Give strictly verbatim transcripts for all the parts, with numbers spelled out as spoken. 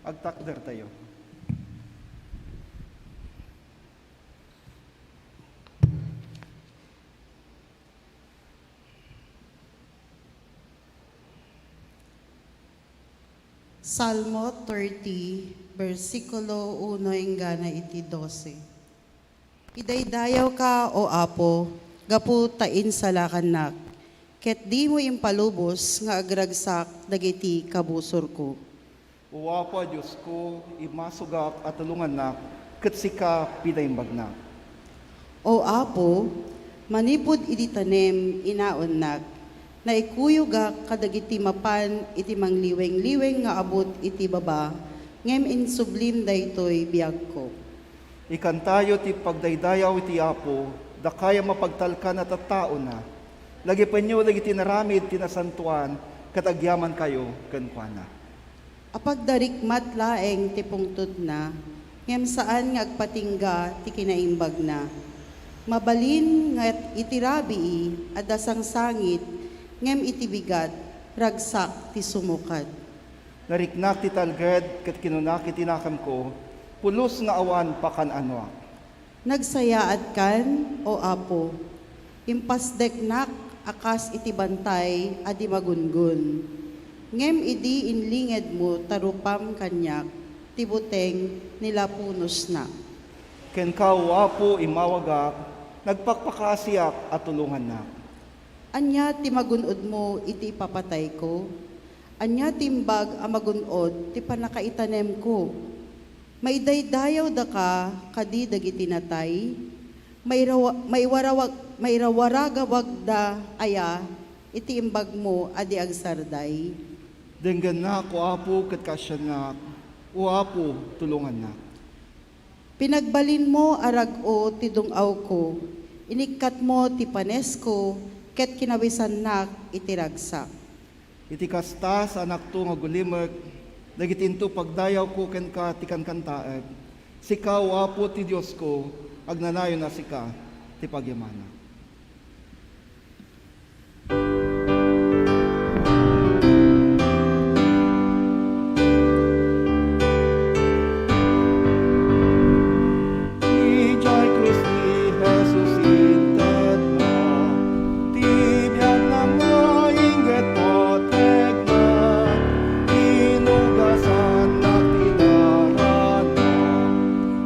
Agtakdertayo. Salmo thirty, bersikulo uno enggana iti dose. Idaydayawka, O Apo, gapu ta insalakannak, ket dimo impalubos nga agragsak dagiti kabusorko. O Apo a Diosko, immasugak a tulongannak, ket sika pinaimbagnak. O Apo, manipud idi tanem, inaonnak, naikuyogak kadagiti mapan iti mangliwengliweng nga abut iti baba, ngem insublim daytoy biagko. Ikantayo ti pagdaydayaw iti Apo, dakayo a mapagtalkan a tattaona. Lagipenyo dagiti inaramid ti nasantoan, ket agyamankayo kenkuana. Apagdarikmat laeng ti pungtotna, ngem saan nga agpatingga ti kinaimbagna. Mabalin nga iti rabii, adda sangsangit, ngem iti bigat, ragsak ti sumukad. Nariknak ti talged ket kinunak iti nakemko, "Pulos nga awan pakan-anoak." Nagsayaatkan, O Apo. Impasdeknak a kas iti bantay a di magungon. Ngem idi inlingedmo ta rupam kaniak, ti buteng nilapunosnak. Kenka, O Apo, immawagak, nagpakpakaasiak a tulongannak. Ania ti magun-odmo iti ipapatayko? Ania ti imbag a magun-od ti pannakaitanemko? Maidaydayawdaka kadi dagiti natay? Mairawa-, maiwarawag-, mairawaragawagda aya iti imbagmo a di agsarday? Denggennak, O Apo, ket kaasiannak. O Apo, tulongannak. Pinagbalinmo a rag-o ti dung-awko, inikkatmo ti panesko, ket kinawisannak iti ragsak. Iti kasta, saanakto nga agulimek, dagiti inton pagdayawko kenka ti kankantaek. Sika, O Apo ti Diosko, agnanayon a sika ti pagyamanak. Idiay krus ni Jesus intedna ti biagna nga inggit patekna, inugasanna ti darana.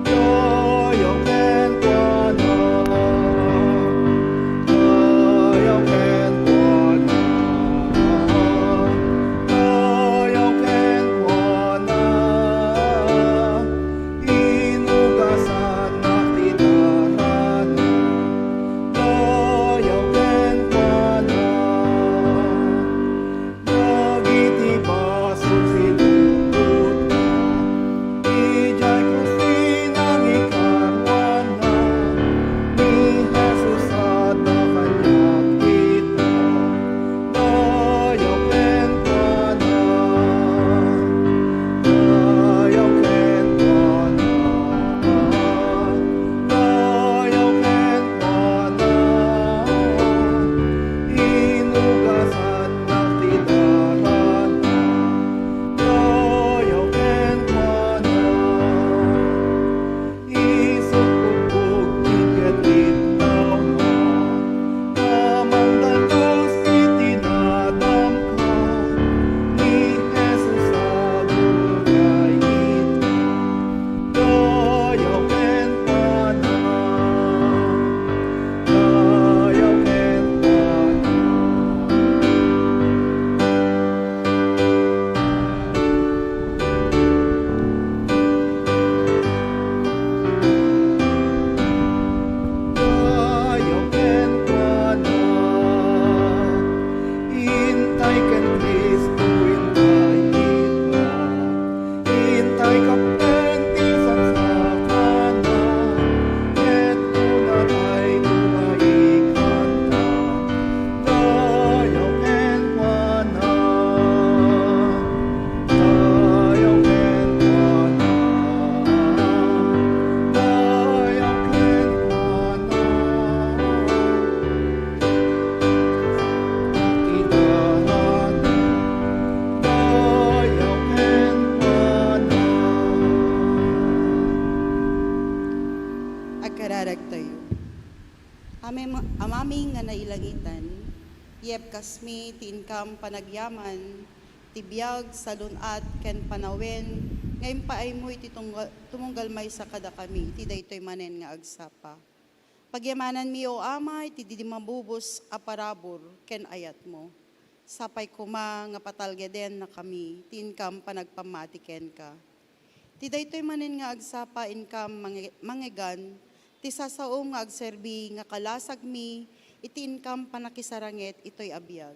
Yayaw kenkuana. Amin nga nailangitan, iyebkasmi ti inkam panagyaman, ti biag, salun-at, ken panawen nga impaaymo iti tunggal, tumunggal maysa kadakami iti daytoy manen nga agsapa. Pagyamananmi, O Ama, iti di mabubos a parabur ken ayatmo. Sapay koma nga patalgedennakami ti inkam panagpammati kenka. Ti daytoy manen nga agsapa inkam mange-, mangegan ti sasaom nga agserbi nga kalasagmi iti inkam pannakisarangit itoy a biag.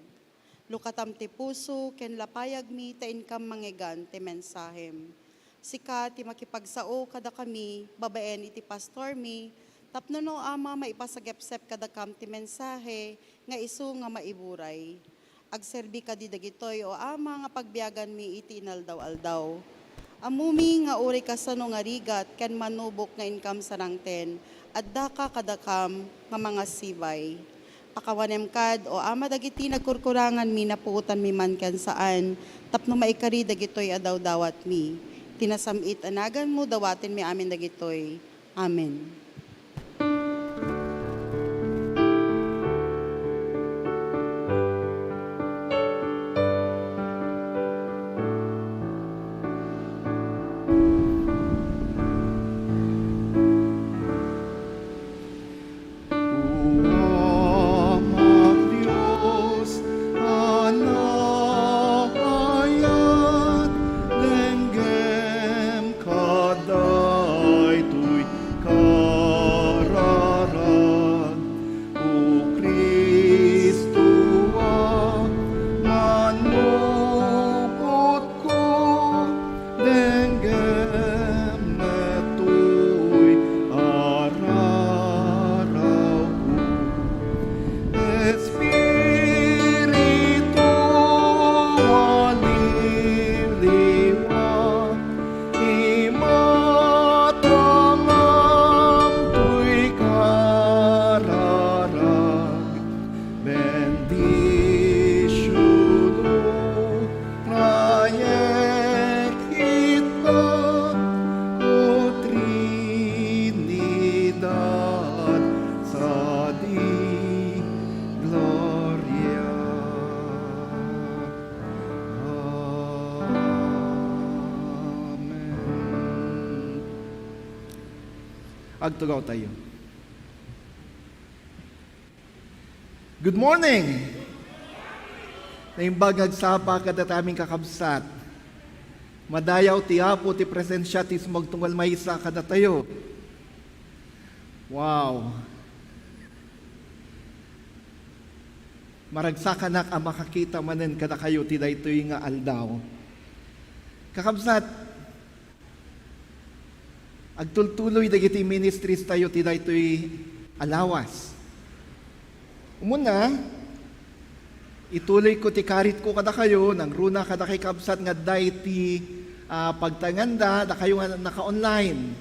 Lukatam ti puso ken lapayagmi ta inkam mangegan ti mensahem. Sika ti makipagsao kadakami babaen iti pastormi, tapno no Ama, maipasagepsep kadakam ti mensahe nga isu nga maiburay. Agserbi kadi dagitoy, O Ama, nga pagbiaganmi iti inaldaw-aldaw. Ammumi nga uray kasano nga rigat ken manubok nga inkam sarangten, addaka kadakam nga mangasibay. Pakawanem kad, O Ama, dagiti nagkurkuranganmi, napuotanmi man ken saan tapno maikari dagitoy a dawdawatmi. Ti nasam-it a naganmo, dawatenmi amin dagitoy. Amen. O Amak Dios a naayat, denggem kadaytoy kararag. O Cristo a mannubbot ko, denggem met toy a rarawko. Espiritu a liwliwa, imatangam toy kararag. Bendisyonko rayen ita, O Trinidad, sadi gloria. Amen. Agtugaw tayo. Good morning! Naimbag nga agsapa kadatamin kakabsat. Madayaw ti Apo ti presensia ti sumagtunggal maysa kadatayo. Wow! Maragsakanak a makakita manen kadakayo ti daytoy nga aldaw. Kakabsat, agtultuloy dagiti ministries tayo ti daytoy a lawas. Umuna, ituloyko ti karitko kadakayo, nangruna kadakay kabsat nga adda iti, ah, pagtaenganda, dakayo nga naka-online.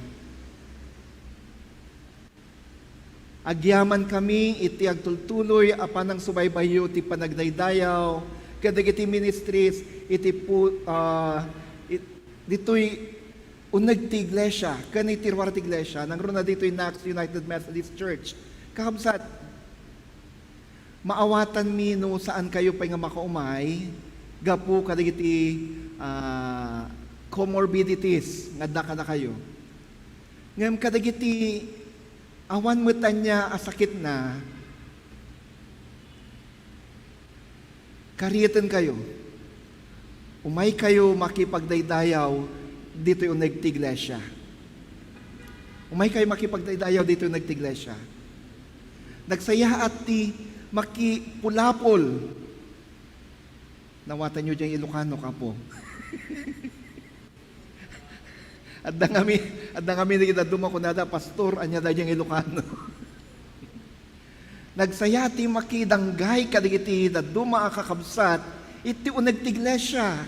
Agyamankami iti agtultuloy a panangsubaybayyo ti panagdaydayaw kadagiti ministries iti pu-, ah, it-, ditoy uneg ti iglesia ken iti ruar ti iglesia, nangruna ditoy Knox United Methodist Church. Kakabsat, maawatanmi no saankayo pay nga makaumay gapu kadagiti, ah, comorbidities nga adda kadakayo. Ngem kadagiti awan met ania a sakitna, karietenkayo. Umaykayo makipagdaydayaw ditoy uneg ti iglesia. Umaykayo makipagdaydayaw ditoy uneg ti iglesia. Nagsayaat ti makipulapol. Nawatanyo diay Ilocano, kapo. Adda ngamin, adda ngamin dagiti dadduma kunada, "Pastor, ania daydiay nga Ilocano?" Nagsaya ti makidanggay kadagiti dadduma a kakabsat iti uneg ti iglesia.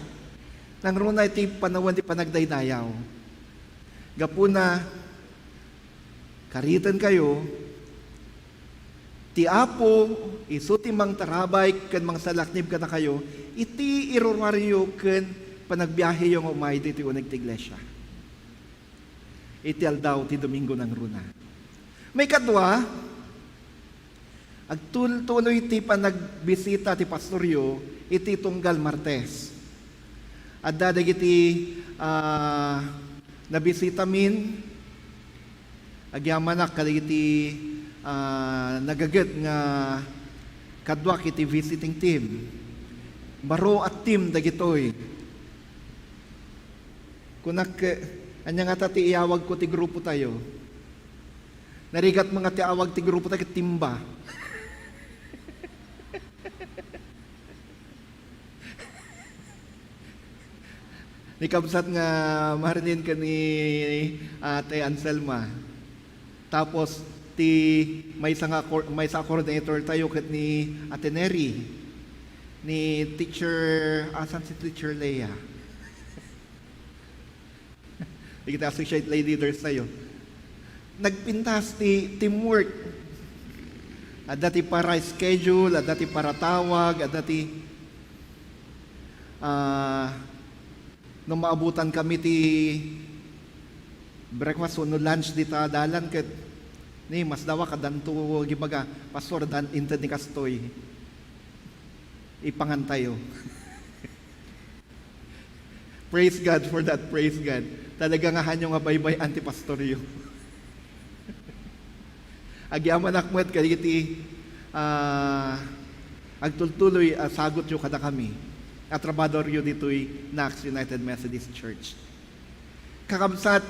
Nangruna iti panawen ti panagdaydayaw. Gapuna, karitenkayo, ti Apo isu ti mangtarabay ken mangsalaknib kadakayo iti iruruaryo ken panagbiaheyo nga umay ditoy uneg ti iglesia iti aldaw ti Domingo nangruna. Maikadua, Agtultuloy ti panagbisita ti pastoryo iti tunggal Martes. Adda dagiti, ah, nabisitamin, agyamanak kadagiti, ah, nagaget nga kaduak iti visiting team. Baro a team dagitoy. Kunak, ania ngata ti iyawagko ti grupo tayo? Narigat mo nga ti awag ti grupo tayo ket timba. Ni kabsat nga Marilyn ken ni Ate Anselma. Tapos ti maysa nga cor-, maysa a coordinator tayo ket ni Ate Neri, ni teacher, asan si Teacher Lea? Dagiti associate lay leaders tayo. Nagpintas ti teamwork. Adda ti para-schedule, adda ti paratawag, adda ti, ah, no maabutan kami ti breakfast wenno lunch dita dalan ket ni mas dawa kadanto gibaga, "Pastor, dan inted ni kastoy. Ipangan tayo." Praise God for that. Praise God. Talaga nga hanyo nga baybay-an ti pastoryo. Agyamanak met kadagiti, ah, agtultuloy a sagutyo kadakami a trabahadoryo ditoy Knox United Methodist Church. Kakabsat,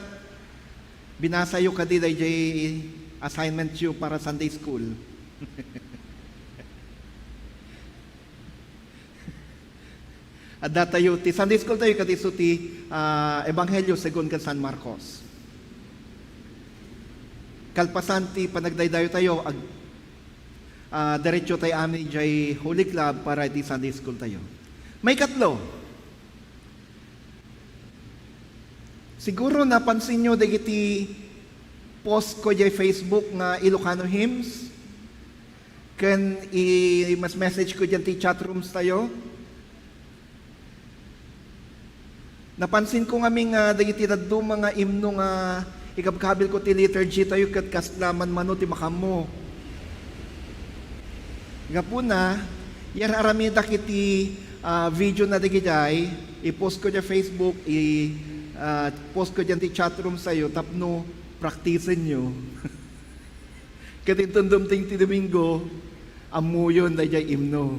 binasayo kadi dayjay assignmentyo para Sunday school. Adda tayo, ti Sunday school tayo, ket isu ti, ah, Ebanghelio segun ken San Marcos. Kalpasan ti panagdaydayo tayo, ag-, ah, diretso tayo amin jay Holy Club para iti Sunday school tayo. Maikatlo, siguro napansinyo dagiti post ko jay Facebook nga Ilocano hymns. Ken i-, mas message ko diyan ti chat rooms tayo. Napansin ko ngamin nga dagiti dadduma nga imno nga ikabkabil ko ti liturgy tayo ket kasla manmano ti makammo. Gapuna, yar-aramidak iti, ah, video na dagidiay, i-post ko diay Facebook, i-, ah, post ko diyan ti chat rooms tayo tapno praktisenyo. Ket inton dumteng ti Domingo, ammoyon daydiay imno.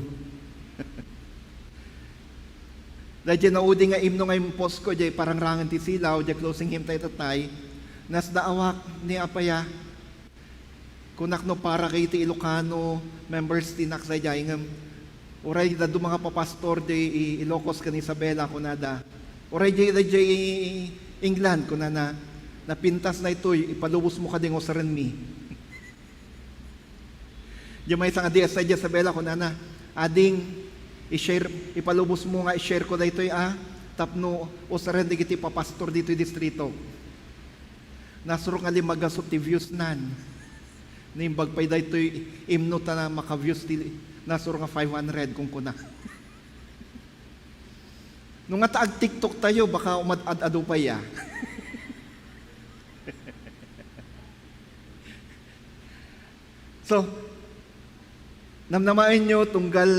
Daydiay naudi nga imno nga imposko diay parangrangen ti silaw, diay closing hymn tayo tatay, nasdaawak ni apaya. Kunak no para kay ti Ilocano members ti Knox daydiay ngem uray dadduma nga papastor diay i-, Ilocos ken Isabela, kunada. Uray diay, diay England, kunana, "Napintas daytoy, ipalubosmo kadi nga usarenmi." Diay maysa nga D S I diay Isabela, kunana, "Ading, i-share, ipalubosmo nga i-share ko daytoy, a, tapno usaren dagiti papastor ditoy distrito." Nasurok nga lima gasut ti views nan. Naimbag pay daytoy imno ta na maka-views ti nasurok nga five hundred, kunkuna. No nga ta ag-TikTok tayo, baka umad-ad-ado pay, a. So, namnamaenyo, tunggal,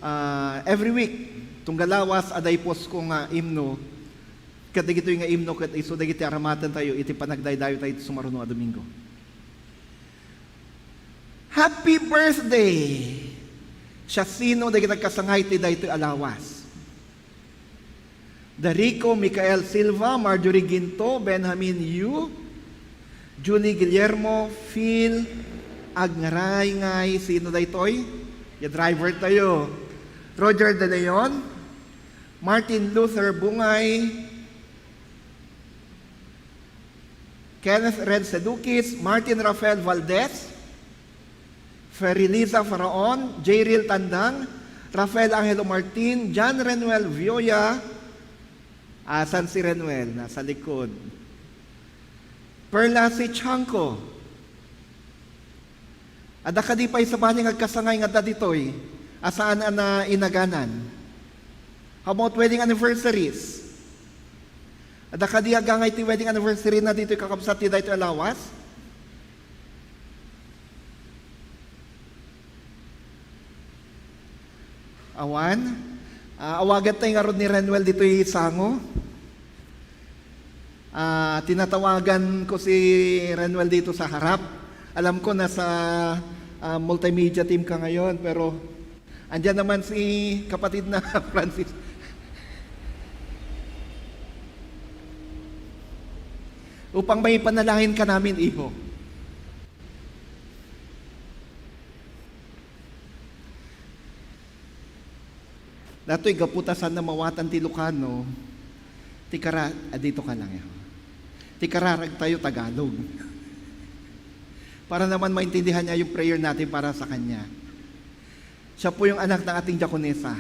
ah, every week, tunggal lawas, adda i-post ko nga imno. Ket dagitoy nga imno ket isu dagiti aramaten tayo iti panagdaydayo tayo iti sumaruno a Domingo. Happy birthday! Siasino dagiti agkasangay ti daytoy a lawas? Darico Michael Silva, Marjorie Ginto, Benjamin Yu, Julie Guillermo, Phil Agngarayngay, sino daytoy? Ya driver tayo. Roger De Leon, Martin Luther Bungay, Kenneth Red Sedukis, Martin Rafael Valdez, Feriliza Faraon, Jayril Tandang, Rafael Angelo Martin, John Renuel Vioya. Asan si Renuel? Nasa likod. Perla C. Chanco. Adda kadi pay sabali nga agkasangay nga adda ditoy a saan a nainaganan? How about wedding anniversaries? Adda kadi agangay ti wedding anniversary na ditoy kakabsat ti daytoy a lawas? Awan. Ah, awagan tayo ngarud ni Renwel ditoy sango. Ah, tinatawagan ko si Renwel dito sa harap. Alam ko nasa, ah, multimedia team ka ngayon, pero andyan naman si kapatid na Francis. Upang maipanalangin ka namin, iho. Datoy gapu ta saan a mawatan ti Ilocano, ti kara-, ah, dito ka lang, eh. Ti kararag tayo, Tagalog. Para naman maintindihan niya yung prayer natin para sa kanya. Siya po yung anak ng ating diakonesa.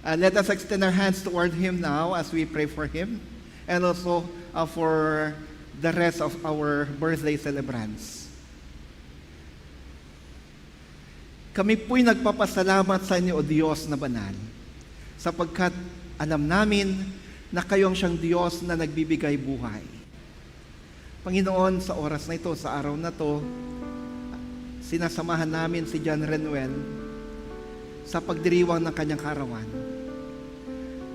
Uh, let us extend our hands toward him now as we pray for him and also, uh, for the rest of our birthday celebrants. Kami po'y nagpapasalamat sa inyo, O Diyos na banal, sapagkat alam namin na kayo ang siyang Diyos na nagbibigay buhay. Panginoon, sa oras na ito, sa araw na ito, sinasamahan namin si John Renuel sa pagdiriwang ng kanyang kaarawan.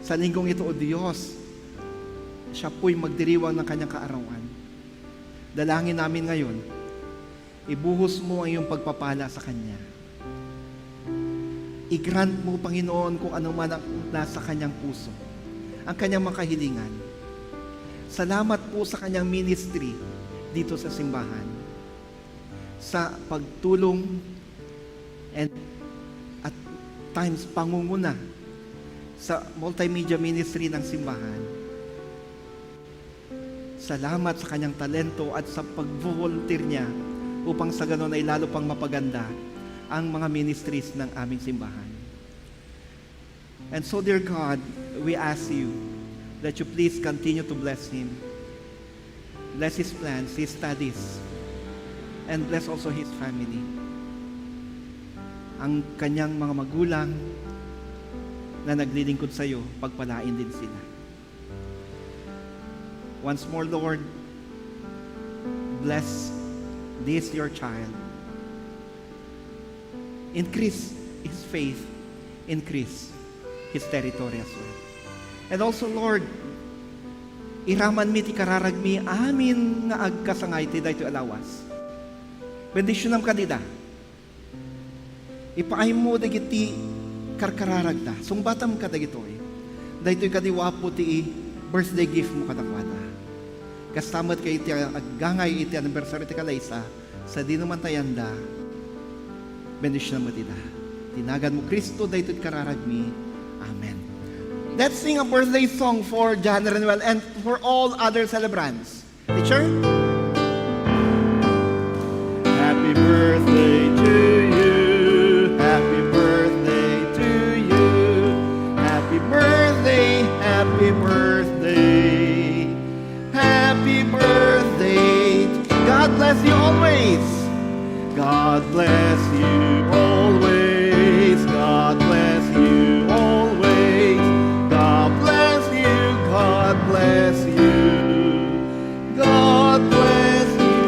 Sa linggong ito, O Diyos, siya po'y magdiriwang ng kanyang kaarawan. Dalangin namin ngayon, ibuhos mo ang iyong pagpapala sa kanya. I-grant mo, Panginoon, kung ano man ang nasa kanyang puso, ang kanyang mga kahilingan. Salamat po sa kanyang ministry dito sa simbahan, sa pagtulong and at times pangunguna sa multimedia ministry ng simbahan. Salamat sa kanyang talento at sa pagvolunteer niya upang sa ganon ay lalo pang mapaganda ang mga ministries ng aming simbahan. And so, dear God, we ask you that you please continue to bless him. Bless his plans, his studies, and bless also his family. Ang kanyang mga magulang na naglilingkod sa iyo, pagpalain din sila. Once more, Lord, bless this your child. Increase his faith, increase his territory as well. And also, Lord, iramanmi ti kararagmi amin nga agkasangay ti daytoy a lawas. Bendisyonam kadida. Ipaaymo dagiti karkararagda. Sungbatam kadagitoy. Daytoy kadi, Apo, ti birthday gift mo kadakuada. Kasta met kay iti aggangay iti anniversary ti kalaysa, sadino man ta yanda, bendisyonam met ida. Ti nagan mo, Cristo, daytoy kararagmi. Amen. Let's sing a birthday song for John Renuel and for all other celebrants. Teacher? Happy birthday to you. Happy birthday to you. Happy birthday. Happy birthday. Happy birthday. God bless you always. God bless you always. God bless you always. God bless you. God bless you. God bless you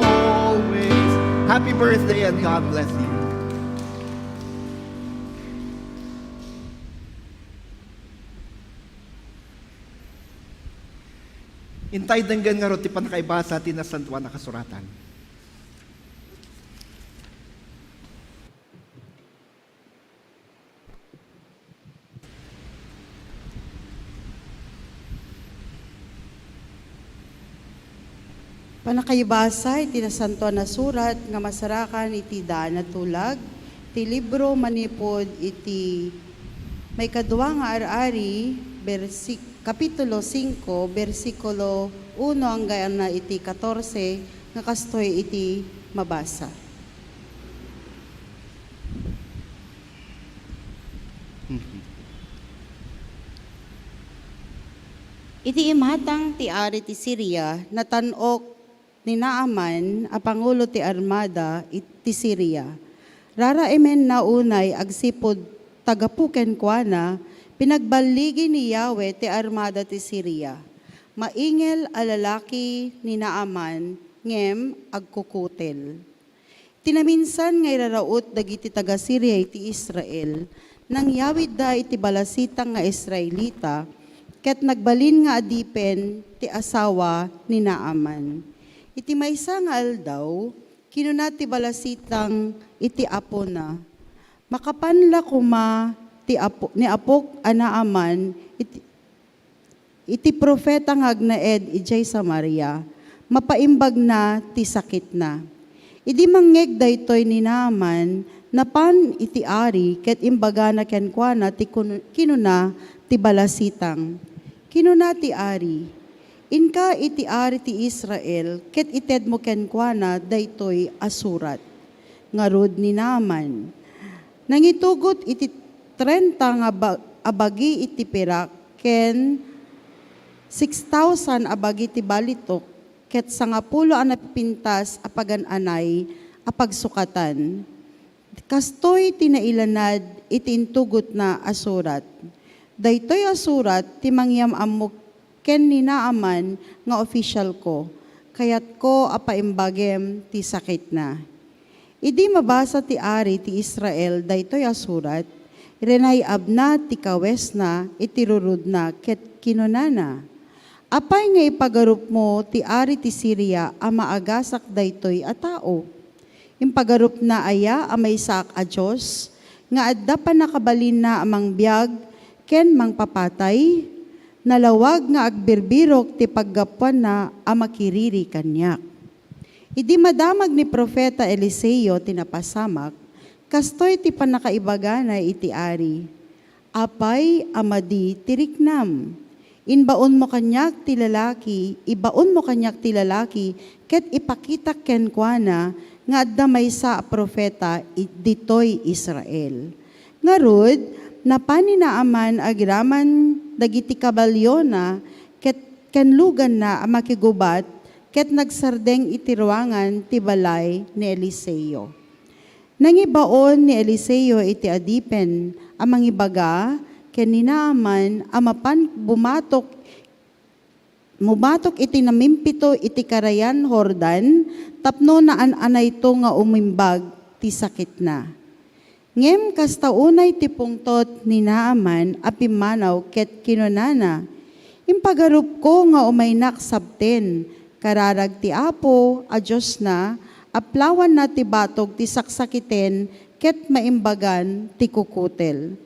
always. Happy birthday and God bless you. Intay denggen ngarud ti pannakaibasa ti Nasantoan a Kasuratan. Pannakaibasa iti Nasantoan a Surat nga masarakan iti daan a tulag, ti libro manipud iti maikadua nga ar-ari, bersik-, kapitulo singko, bersikulo uno, anggana iti katorse, nga kastoy iti mabasa. Iti imatang ti ari ti Siria, natan-ok ni Naaman a pangulo ti armada it-, ti Siria. Raraemenna unay agsipud ta gapu kenkuana, pinagballigi ni Yahweh ti armada ti Siria. Maingel a lalaki ni Naaman, ngem agkukutel. Ti naminsan nga iraraut dagiti taga-Siria iti Israel, nangyawidda iti balasitang nga Israelita, ket nagbalin nga adipen ti asawa ni Naaman. Iti maysa nga aldaw, kinuna ti balasitang iti apona, "Makapan la koma ti apo, ni apok a Naaman iti, iti profeta nga agnaed idiay Samaria, mapaimbagna ti sakitna." Idi mangngeg daytoy ni Naaman, napan iti ari ket imbagana kenkuana ti kun-, kinuna ti balasitang. Kinuna ti ari, "Inka iti ari ti Israel ket itedmo kenkuana daytoy a surat." Ngarud ni Naaman, nangitugot iti trenta nga ba-, a bagi iti pirak ken six thousand a bagi ti balitok ket sangapulo a napipintas a pagan-anay a pagsukatan. Kastoy ti nailanad iti intugotna a surat, "Daytoy a surat ti mangyam-ammo ken ni Naaman nga ofisialko. Kayatko a paimbagem ti sakitna." Idi mabasa ti ari ti Israel daytoy a surat, rinay-abna ti kawesna iti rurudna ket kinunana, "Apay nga ipagarupmo ti ari ti Siria a maagasak daytoy a tao? Impagarupna aya a maysaak a Dios nga adda pannakabalinna a mangbiag ken mangpapatay? Nalawag nga agbirbirok ti paggapuanna a makiriri kaniak." Idi madamag ni Profeta Eliseo ti napasamak, kastoy ti pannakaibagana iti ari, "Apay a madi ti riknam? Inbaonmo kaniak ti lalaki, ibaonmo kaniak ti lalaki, ket ipakitak kenkuana nga adda maysa a profeta i-, ditoy Israel." Ngarud, napan ni Naaman agraman dagiti kabaliona ket ken luganna a makigubat ket nagsardeng iti ruangan ti balay ni Eliseo. Nangibaon ni Eliseo iti adipen a mangibaga ken ni Naaman a mapan bumatok, bumatok iti namimpito iti karayan Jordan tapno naan-anayto nga umimbag ti sakitna. Ngem kasta unay ti pungtot ni Naaman a pimmanaw ket kinunana, "Impagarupko nga umaynak sabten, kararag ti Apo a Diosna, aplawanna ti batog ti saksakiten ket maimbagan ti kukutel."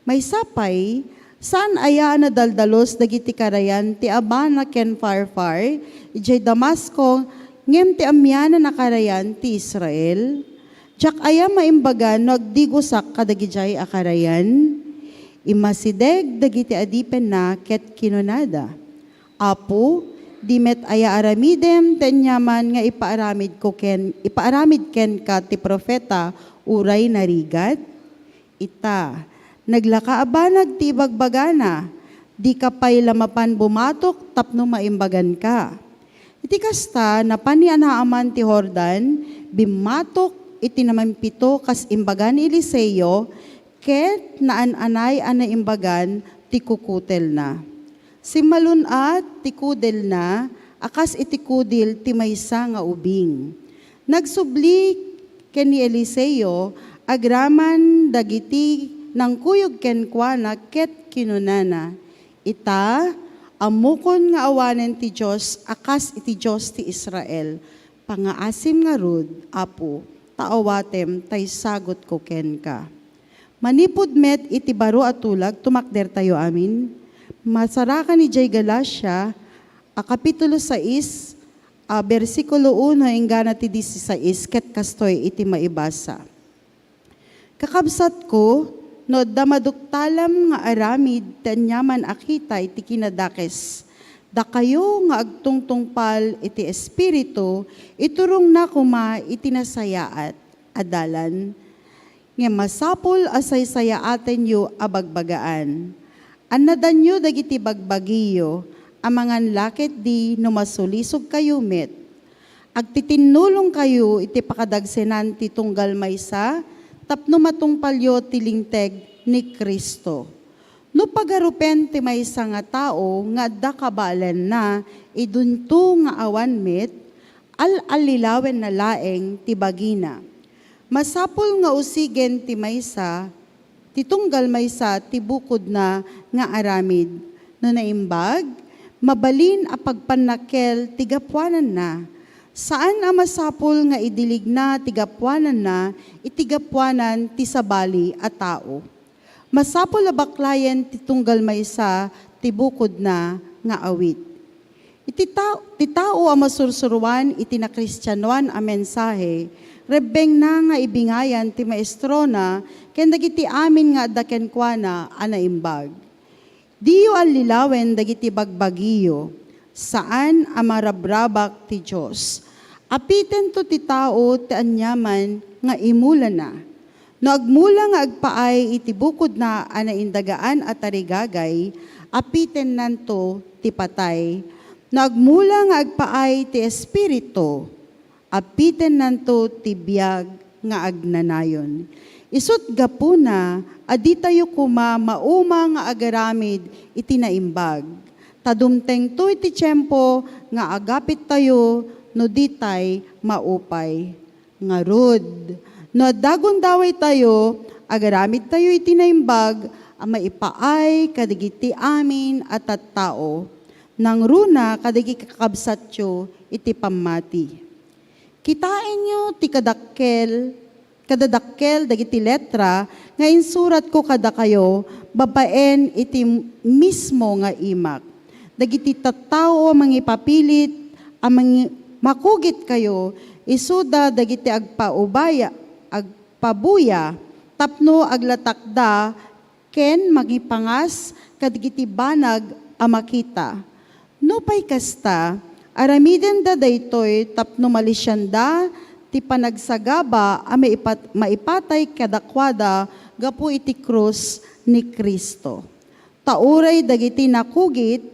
Maysa pay, saan aya a nadaldalus dagiti karayan ti Abana ken Farfar idiay Damasco ngem ti amianan a karayan ti Israel? Diak aya maimbagan no agdigosak kadagidiay a karayan? Immasideg dagiti adipenna ket kinunada, "Apo, di met aya aramidem ti aniaman nga ipaaramidko ken, ipaaramid kenka ti profeta uray narigat? Ita, naglaka a banag ti ibagbagana, dika pay la mapan bumatok tapno maimbaganka." Iti kasta, napan ni Naaman ti Jordan, bimmatok iti namimpito kas imbaga ni Eliseo, ket naan-anay a naimbagan ti kukutelna. Simmalun-at ti kudelna a kas iti kudel ti maysa nga ubing. Nagsubli ken ni Eliseo agraman dagiti nangkuyog kenkuana ket kinunana, "Ita, ammokon nga awanen ti Dios a kas iti Dios ti Israel. Pangaasim ngarud, Apo, ta awatem ta isagutko kenka." Manipud met iti baro a tulag, tumakdertayo amin. Masarakan idiay Galacia, a kapitulo sais, a bersikulo uno inggana ti disisais, ket kastoy iti maibasa. Kakabsatko, no adda maduktalam nga aramid ti aniaman a kita iti kinadakes, dakayo nga agtungtungpal iti Espiritu, iturongna koma iti nasayaat a dalan. Ngem masapul a saysayaatenyo a bagbagaan. Annadanyo dagiti bagbagiyo, amangan la ketdi no masulisogkayo met. Agtitinnulongkayo iti pakadagsenan ti tunggal maysa tapno matungpalyo ti linteg ni Cristo. No pagarupen ti maysa nga tao nga adda kabaelanna idinto nga awan met, al-allilawenna laeng ti bagina. Masapul nga usigen ti maysa, ti tunggal maysa ti bukodna nga aramid. No naimbag, mabalin a pagpannakkel ti gapuananna. Saan a masapul nga idiligna ti gapuananna iti gapuanan ti sabali a tao. Masapul a baklayen ti tunggal maysa ti bukodna nga awit. Iti ta-, ti tao a masursuroan iti nakristianoan a mensahe, rebbengna nga ibingayan ti maestrona ken dagiti amin nga adda kenkuana a naimbag. Diyo allilawen dagiti bagbagiyo, saan a marabrabak ti Dios. Apitento ti tao ti aniaman nga imulana. No agmula nga agpaay iti bukodna a naindagaan a tarigagay, apitennanto ti patay. No agmula nga agpaay ti Espiritu, apitennanto ti biag nga agnanayon. Isut' gapuna a ditayo koma mauma nga agaramid iti naimbag. Ta dumtengto iti tiempo nga agapittayo no ditay maupay. Ngarud, no adda gundawaytayo, agaramidtayo iti naimbag a maipaay kadagiti amin a tattao, nangruna kadagiti kakabsatyo iti pammati. Kitaenyo ti kadakkel, kadadakkel dagiti letra nga insuratko kadakayo babaen iti mismo nga imak. Dagiti tattao a mangipapilit a mangi-, makugitkayo, isuda dagiti agpaubaya, agpabuya, tapno aglatakda ken mangipangas kadagiti banag a makita. Nupay kasta, aramidenda daytoy tapno malisianda ti panagsagaba a maipat-, maipatay kadakuada gapu iti krus ni Cristo. Ta uray dagiti nakugit,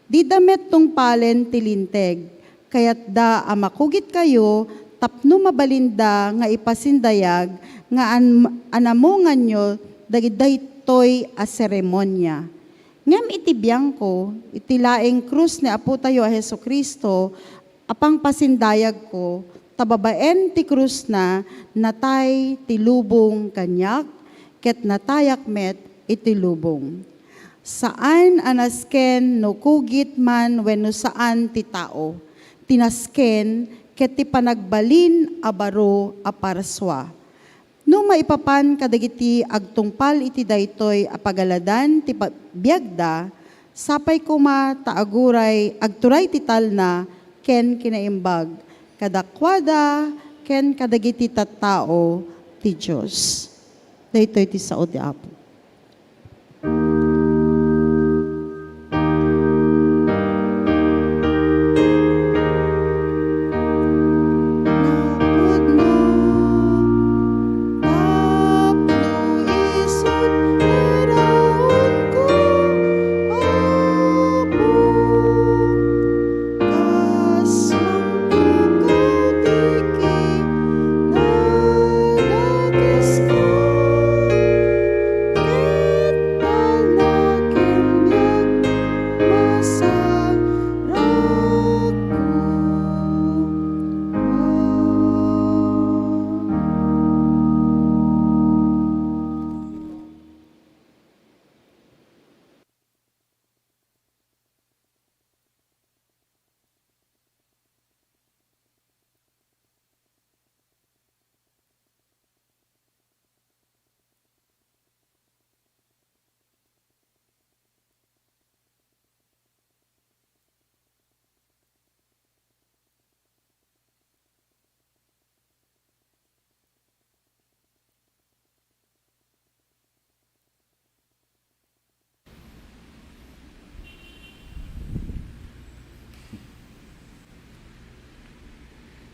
dida met tungpalen ti Linteg. Kayatda a makugitkayo tapno mabalinda nga ipasindayag nga an-, anamonganyo dagiti daytoy a seremonia. Ngem iti biangko, iti laeng krus ni Apotayo a Jesu-Cristo, a pangpasindayagko, ta babaen ti krusna, natay ti lubong kaniak, ket natayak met iti lubong. Saan a nasken no kugit man wenno saan ti tao, ti nasken ket ti panagbalin a baro a parsua. No maipapan kadagiti agtungpal iti daytoy a pagaladan ti pa-, biagda, sapay koma ta aguray agturay ti talna ken kinaimbag kadakuada ken kadagiti tattao ti Dios. Daytoy ti sao ti Apo.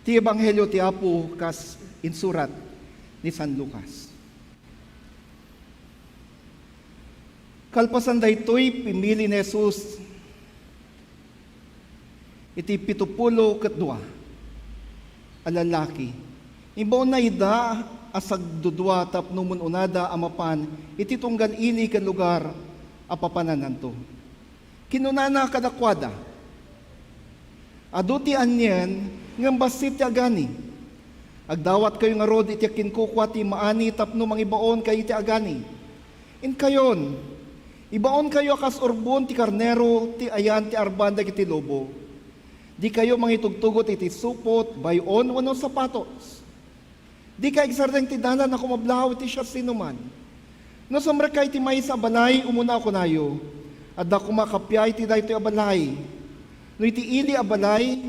Ti Ebanghelio ti Apo kas insurat ni San Lucas. Kalpasan daytoy, pimmili ni Jesus iti pitupulo ket dua a lalaki. Imbaonna ida a sagdudua tapno mun-unada a mapan iti tunggal ili ken lugar a papanananto. Kinunana kadakuada, "Adu ti anien ngem bassit ti agani. Agdawatkayo ngarud iti akinkukua ti maani tapno mangibaon kadagiti agani. Inkayon, ibaonkayo a kas urbon ti karnero ti ayan ti arban dagiti lobo. Dikayo mangitugtugot iti supot, bay-on wenno sapatos. Dika agsardeng ti dalan a kumablaaw iti siasinoman. No sumrekka iti maysa a balay, umuna a kunayo, "Adda koma kappia iti daytoy a balay." No iti ili a balay,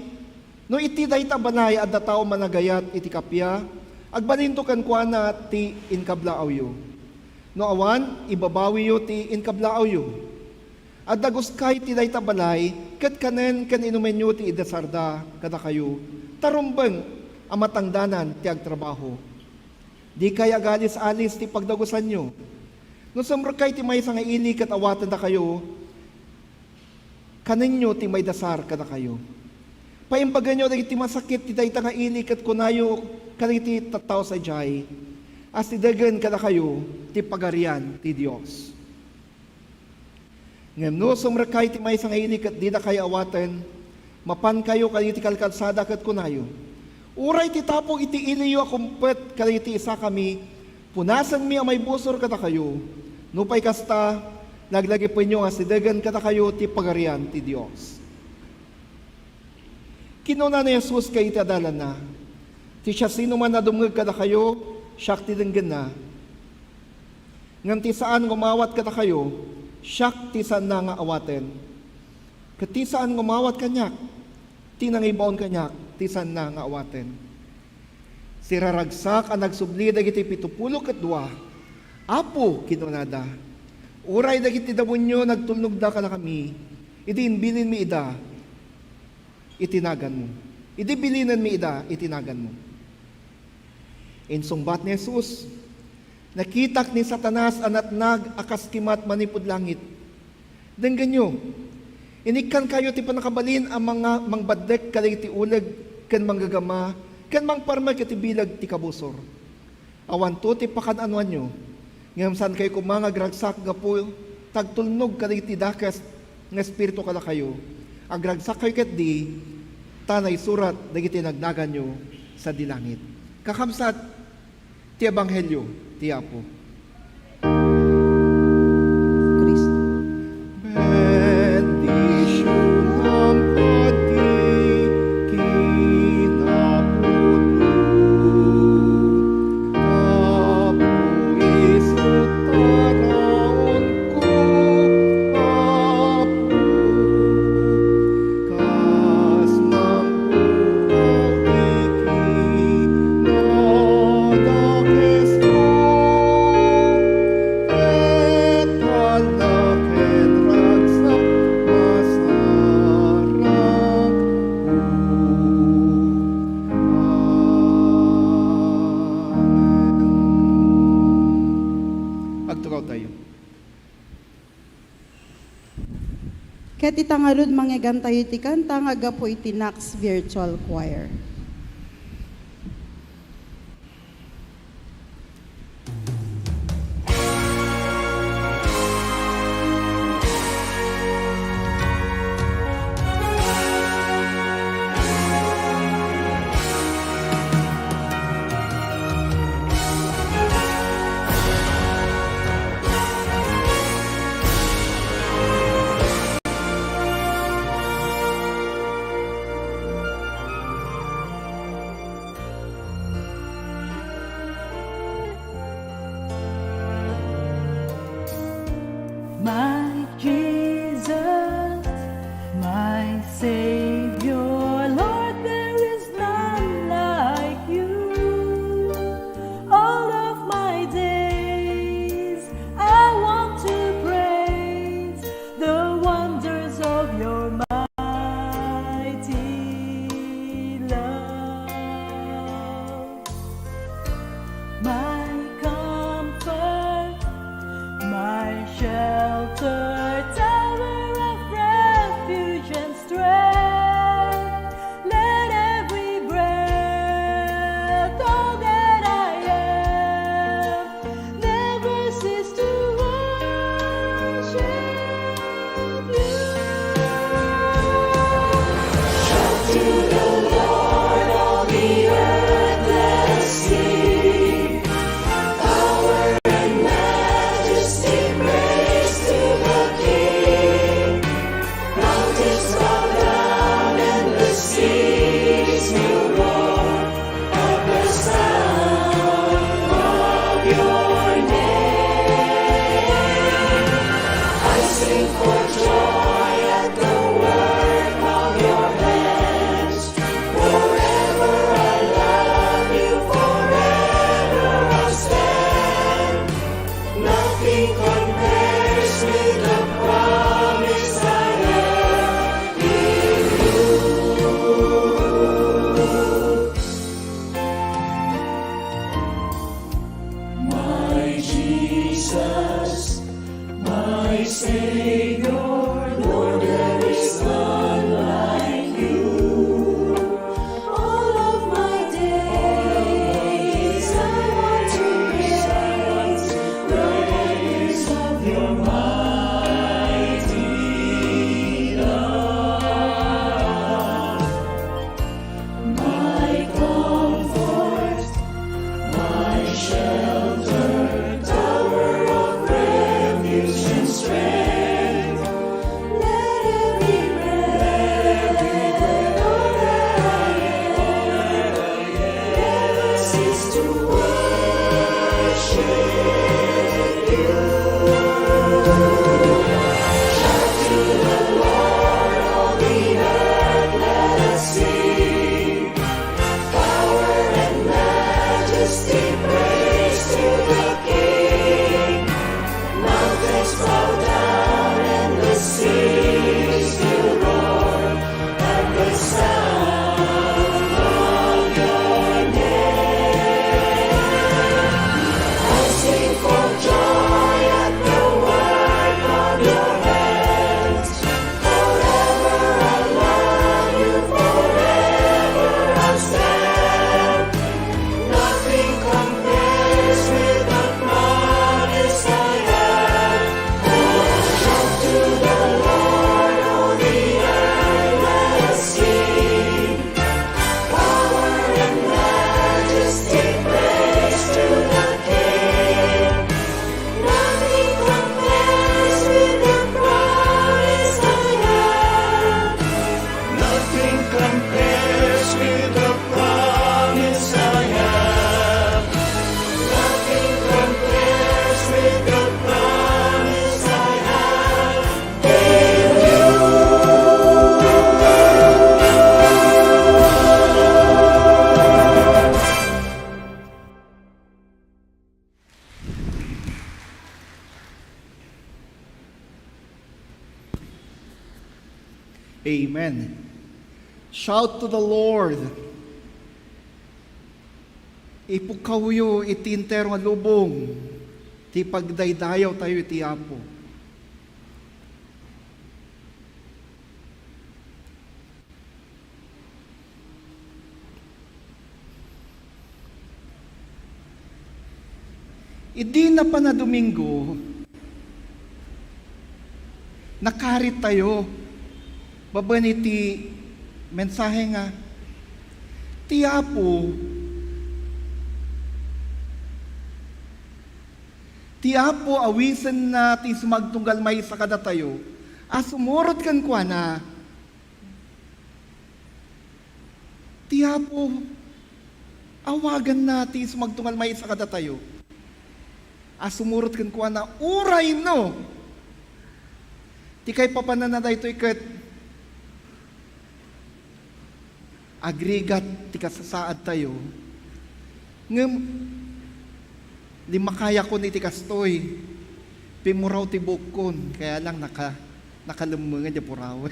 no iti dayta a balay adda tao managayat iti kappia, agbalinto kenkuana ti inkablaawyo. No awan, ibabawiyo ti inkablaawyo. Adda guskay ti dayta a balay, ket kanen ken inumenyo ti idasarda kadakayo, ta rumbeng a matangdanan ti agtrabaho. Dikay agalis-alis ti pagdagusanyo. No sumrekka iti maysa nga ili ket awatendakayo, kanenyo ti maidasar kadakayo. Paimbaganyo dagiti masakit ti dayta nga ili ket kunayo kadagiti tattao sadiay, "Asidegen kadakayo ti Pagarian ti Dios." Ngem no sumrekka iti maysa nga ili ket didakayo awaten, mapankayo kadagiti kalkalsada ket kunayo, "Uray ti tapok iti iliyo a kumpet kadagiti isakami, punasenmi a maibusor kadakayo. Nupay kasta, laglagipenyo nga asidegen kadakayo ti Pagarian ti Dios." Kinuna ni Jesus kadagiti adalanna, "Ti siasinoman a dumngeg kadakayo, siak ti denggenna. Ngem ti saan nga umawat kadakayo, siak ti saanna nga awaten. Ket ti saan nga umawat kaniak, ti nangibaon kaniak, ti saanna nga awaten." Siraragsak a nagsubli dagiti pitupulo ket dua. "Apo," kinunada, "uray dagiti demonio nagtulnogda kadakami, idi imbilinmi ida iti naganmo. Idi bilinenmi ida iti naganmo." Insungbat ni Jesus, "Nakitak ni Satanas a natnag a kas kimat manipud langit. Denggenyo, inikkankayo ti pannakabalin a manga-, mangbaddek kadagiti uleg ken manggagama ken mangparmek iti bileg ti kabusor. Awanto ti pakan-anoanyo, ngem saankayo koma nga agragsak gapu ta agtulnog kadagiti dakes nga espiritu kadakayo. Agragsakkayo ketdi, ta naisurat dagiti nagnaganyo sadi langit." Kakabsat, ti ebanghelio ti Apo. Cristo. Bendicionam a ti kinapudno, tapno isu taraon Apo, kas mangpuraw ti kinadakesmo, ket alda ken ragsak masaragko. Amen. Agtugawtayo. Ket ita ngarud, mangngegtayo iti kanta nga aggapu iti Knox Virtual Choir. My Savior, Lord, there is none like you. All of my days I want to praise the wonders of your mighty love. My comfort, my shelter, tower of refuge and strength. Let every breath, let every breath never cease to worship you. Shout to the Lord, all the earth, let us sing. Power and majesty, praise to the King. Mountains bow down and the seas will roar at the sound of your name. I sing for joy at the work of your hands. Forever I love you, forever I'll stand. Nothing compares with the promise I have. Oh, shout to the Lord, all the earth, let us sing. Power and majesty, praise to the King. Nothing compares with the promise I have. Nothing compares with the promise I have. Nothing compares with the promise I have in you. Amen. Shout to the Lord. Ipukkawyo iti entero nga lubong ti pagdaydayaw tayo iti Apo. Idi napan a Domingo, nakarit tayo babaen iti mensahe nga, ti Apo, ti Apo awisenna ti sumagtunggal maysa kadatayo a sumurot kenkuana. Ti Apo, awaganna ti sumagtunggal maysa kadatayo a sumurot kenkuana, uray no ti kaipapananna daytoy ket agrigat ti kasasaadtayo. Ngem limmakayakon iti kastoy, pimmuraw ti buokkon, kaya lang naka-, nakalemmengen ti purawen.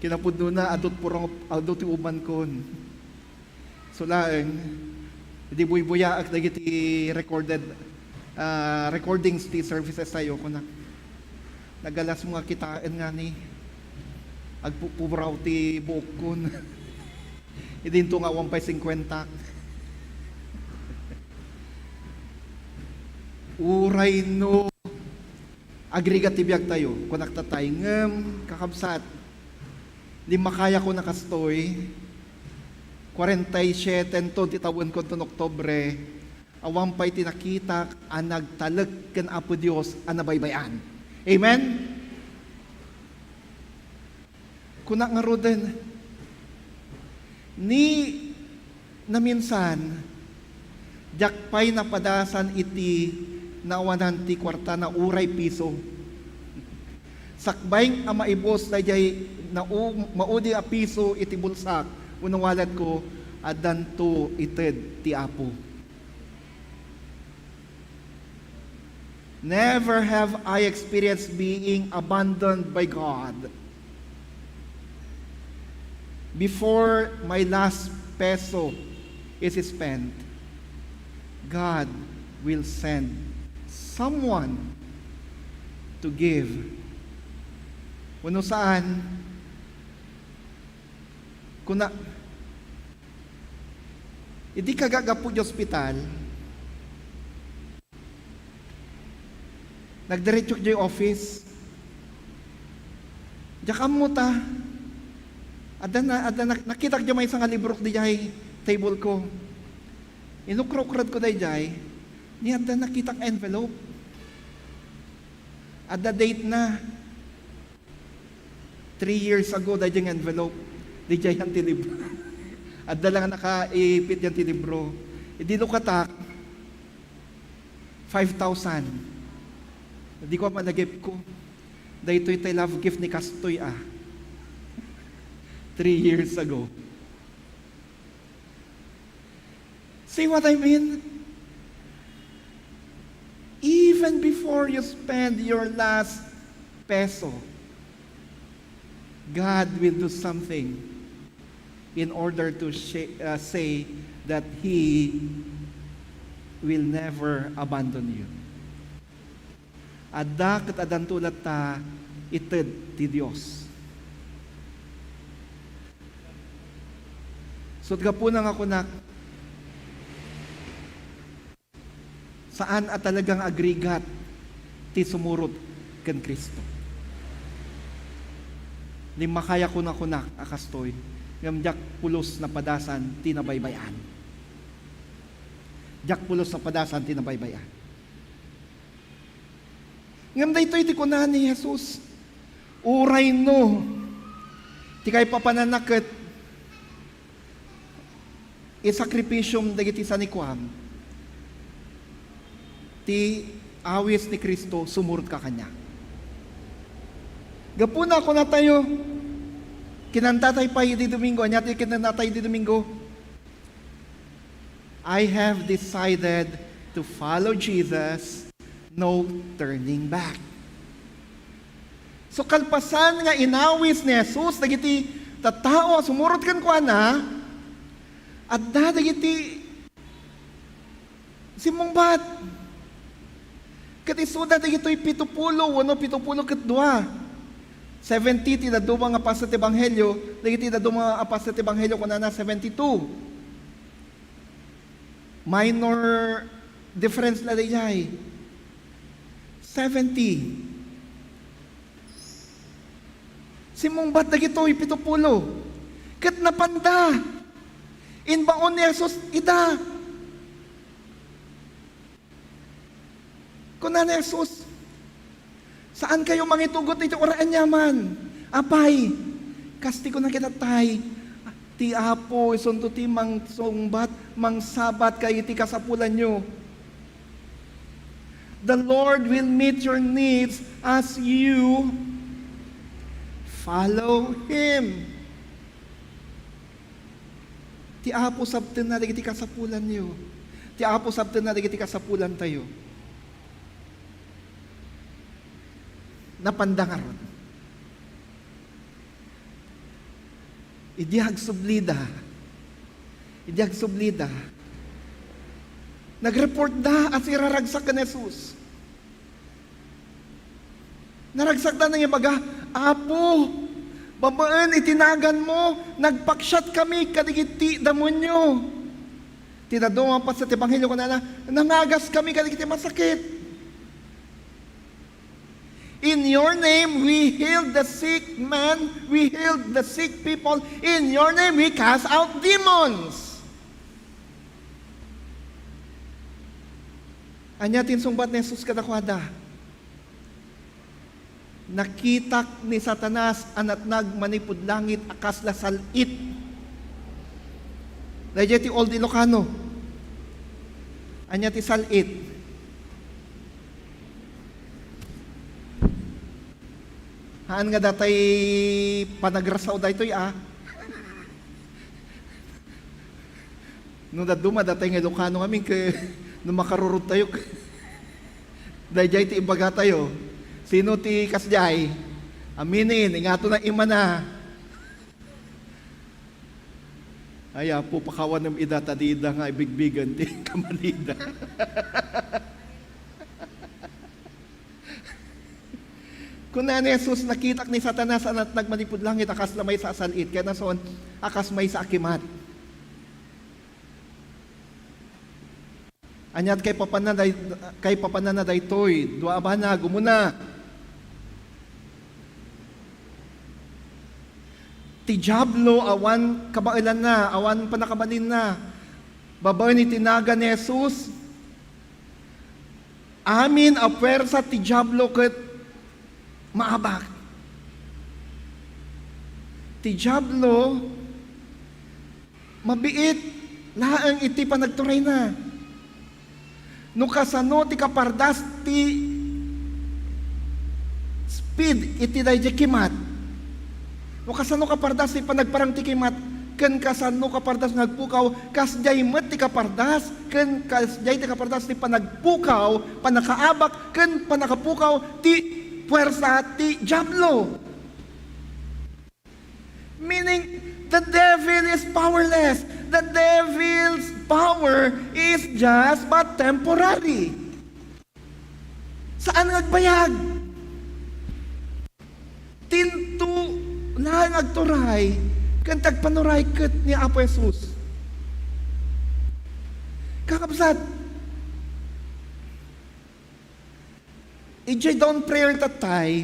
Kinapudnona, adu ti puraw, adu ti umankon. So laeng, idi buybuyaek dagiti recorded, ah, recordings ti services tayo, kunak, "Nagalasmo nga kitaen ngani, agpupuraw ti buokkon." Idinto nga awan pay singkuenta. Uray no agrigat ti biag tayo, kunak tatay, ngem, kakabsat, limmakayakon a kastoy, kuarenta y siete ton ti tawenko ton Oktubre, awan pay ti nakitak a nagtalek ken Apo Dios a nabaybay-an. Amen? Kuna ngaruden, ni naminsan, diak pay napadasan iti naawanan ti kuarta na uray piso. Sakbay a maibus daydiay nau-, maudi a piso iti bulsak wenno walletko, addanto ited ti Apo. Never have I experienced being abandoned by God. Before my last peso, is spent, God will send someone to give. Wenno saan, kuna, idi kagagapu ti ospital, nagdiretso idiay office. Diak ammo ta, adda na, adda na, nakitak diay maysa nga libro idiay table ko. Inukrukradko daydiay, ni adda nakitak envelope. Adda date na. Three years ago, daydiay nga envelope. Daydiay ti libro. Adda lang nakaipit diay ti libro. Idi lukatak, five thousand. Idi ko, managip ko. Daytoy tay love gift ni kastoy, ah. Three years ago. See what I mean? Even before you spend your last peso, God will do something in order to sh- uh, say that He will never abandon you. Adda ket addanto latta ited ti Dios. So, gapuna nga kunak, saan a talagang agrigat ti sumurot ken Cristo. Limmakaya kuna kunak a kastoy, ngem diak pulos napadasan ti nabaybay-an. Diak pulos napadasan ti nabaybay-an. Ngem daytoy ti kuna ni Jesus, uray no ti kaipapananna ket isakripisiom dagiti sanikuam, ti awis ni Cristo, sumurotka kaniak. Gapuna, kunatayo, kinantatay pay idi Domingo. Ania ti kinantatay idi Domingo? "I have decided to follow Jesus, no turning back." So, kalpasan nga inawis ni Jesus dagiti tattao a sumurot kenkuana, adda dagiti simmungbat. Ket isuda dagitoy pito pulo wenno pito pulo ket dua. Seventy ti dadduma nga apostol ti Ebanghelio, dagiti dadduma nga apostol ti Ebanghelio, kunana, seventy-two. Minor difference la daydiay. Seventy. Simmungbat dagitoy pito pulo. Ket napanda. Imbaon ni Jesus ida. Kuna ni Jesus, "Saan kayo mangitugot iti uray aniaman? Apay, kas ti kuna kitattay, ti Apo isunto ti mangsungbat, mangsabat kadagiti kasapulanyo." The Lord will meet your needs as you follow Him. Ti Apo sabtenna dagiti kasapulanyo. Ti Apo sabtenna dagiti kasapulantayo. Napanda ngarud. Idi agsublida, idi agsublida, nag-report da a siraragsak ken Jesus. Naragsakda nangibaga, "Apo, babaen iti naganmo, nagpaksiatkami kadagiti demonio." Ti dadduma nga apostol ti Ebanghelio, kunana, "Nangagaskami kadagiti masakit." "In your name, we healed the sick man, we healed the sick people. In your name, we cast out demons." Ania ti insungbat ni Jesus kadakuada? "Nakitak ni Satanas a natnag manipud langit a kasla sal-it." Daydiay ti Old Ilocano. Ania ti sal-it? Haan nga datay panagrasaw daytoy, a. No dadduma datay nga Ilocano ngamin, ket no makarurot tayo, daydiay ti ibaga tayo. Sino ti kasdiay? Aminen, ingato na imana. Ay, Apo, pakawanem ida ta dida nga ibigbigen ti kamalida. Kuna ni Jesus, "Nakitak ni Satanas a natnag manipud langit a kasla maysa a sal-it, ken nason a kas maysa a kimat." Aniat kaipapanana day-, kaipapanana daytoy? Dua a banag. Umuna, ti Diablo awan kabaelanna, awan pannakabalinna. Babaen iti nagan ni Jesus, amin a puersa ti Diablo ket maabak. Ti Diablo mabiit laeng iti panagturayna. No kasano ti kapardas ti speed iti daydiay kimat, no kasano kapardas ti panagparang ti kimat, ken kasano kapardas nga agpukaw, kasdiay met ti kapardas, ken kasdiay ti kapardas ti panagpukaw, pannakaabak, ken pannakapukaw ti puersa ti Diablo. Meaning, the devil is powerless. The devil's power is just but temporary. Saan nga agbayag? Tinto laeng agturay ken ti agpanuray ket ni Apo Jesus. Kakabsat, idiay dawn prayer tattay,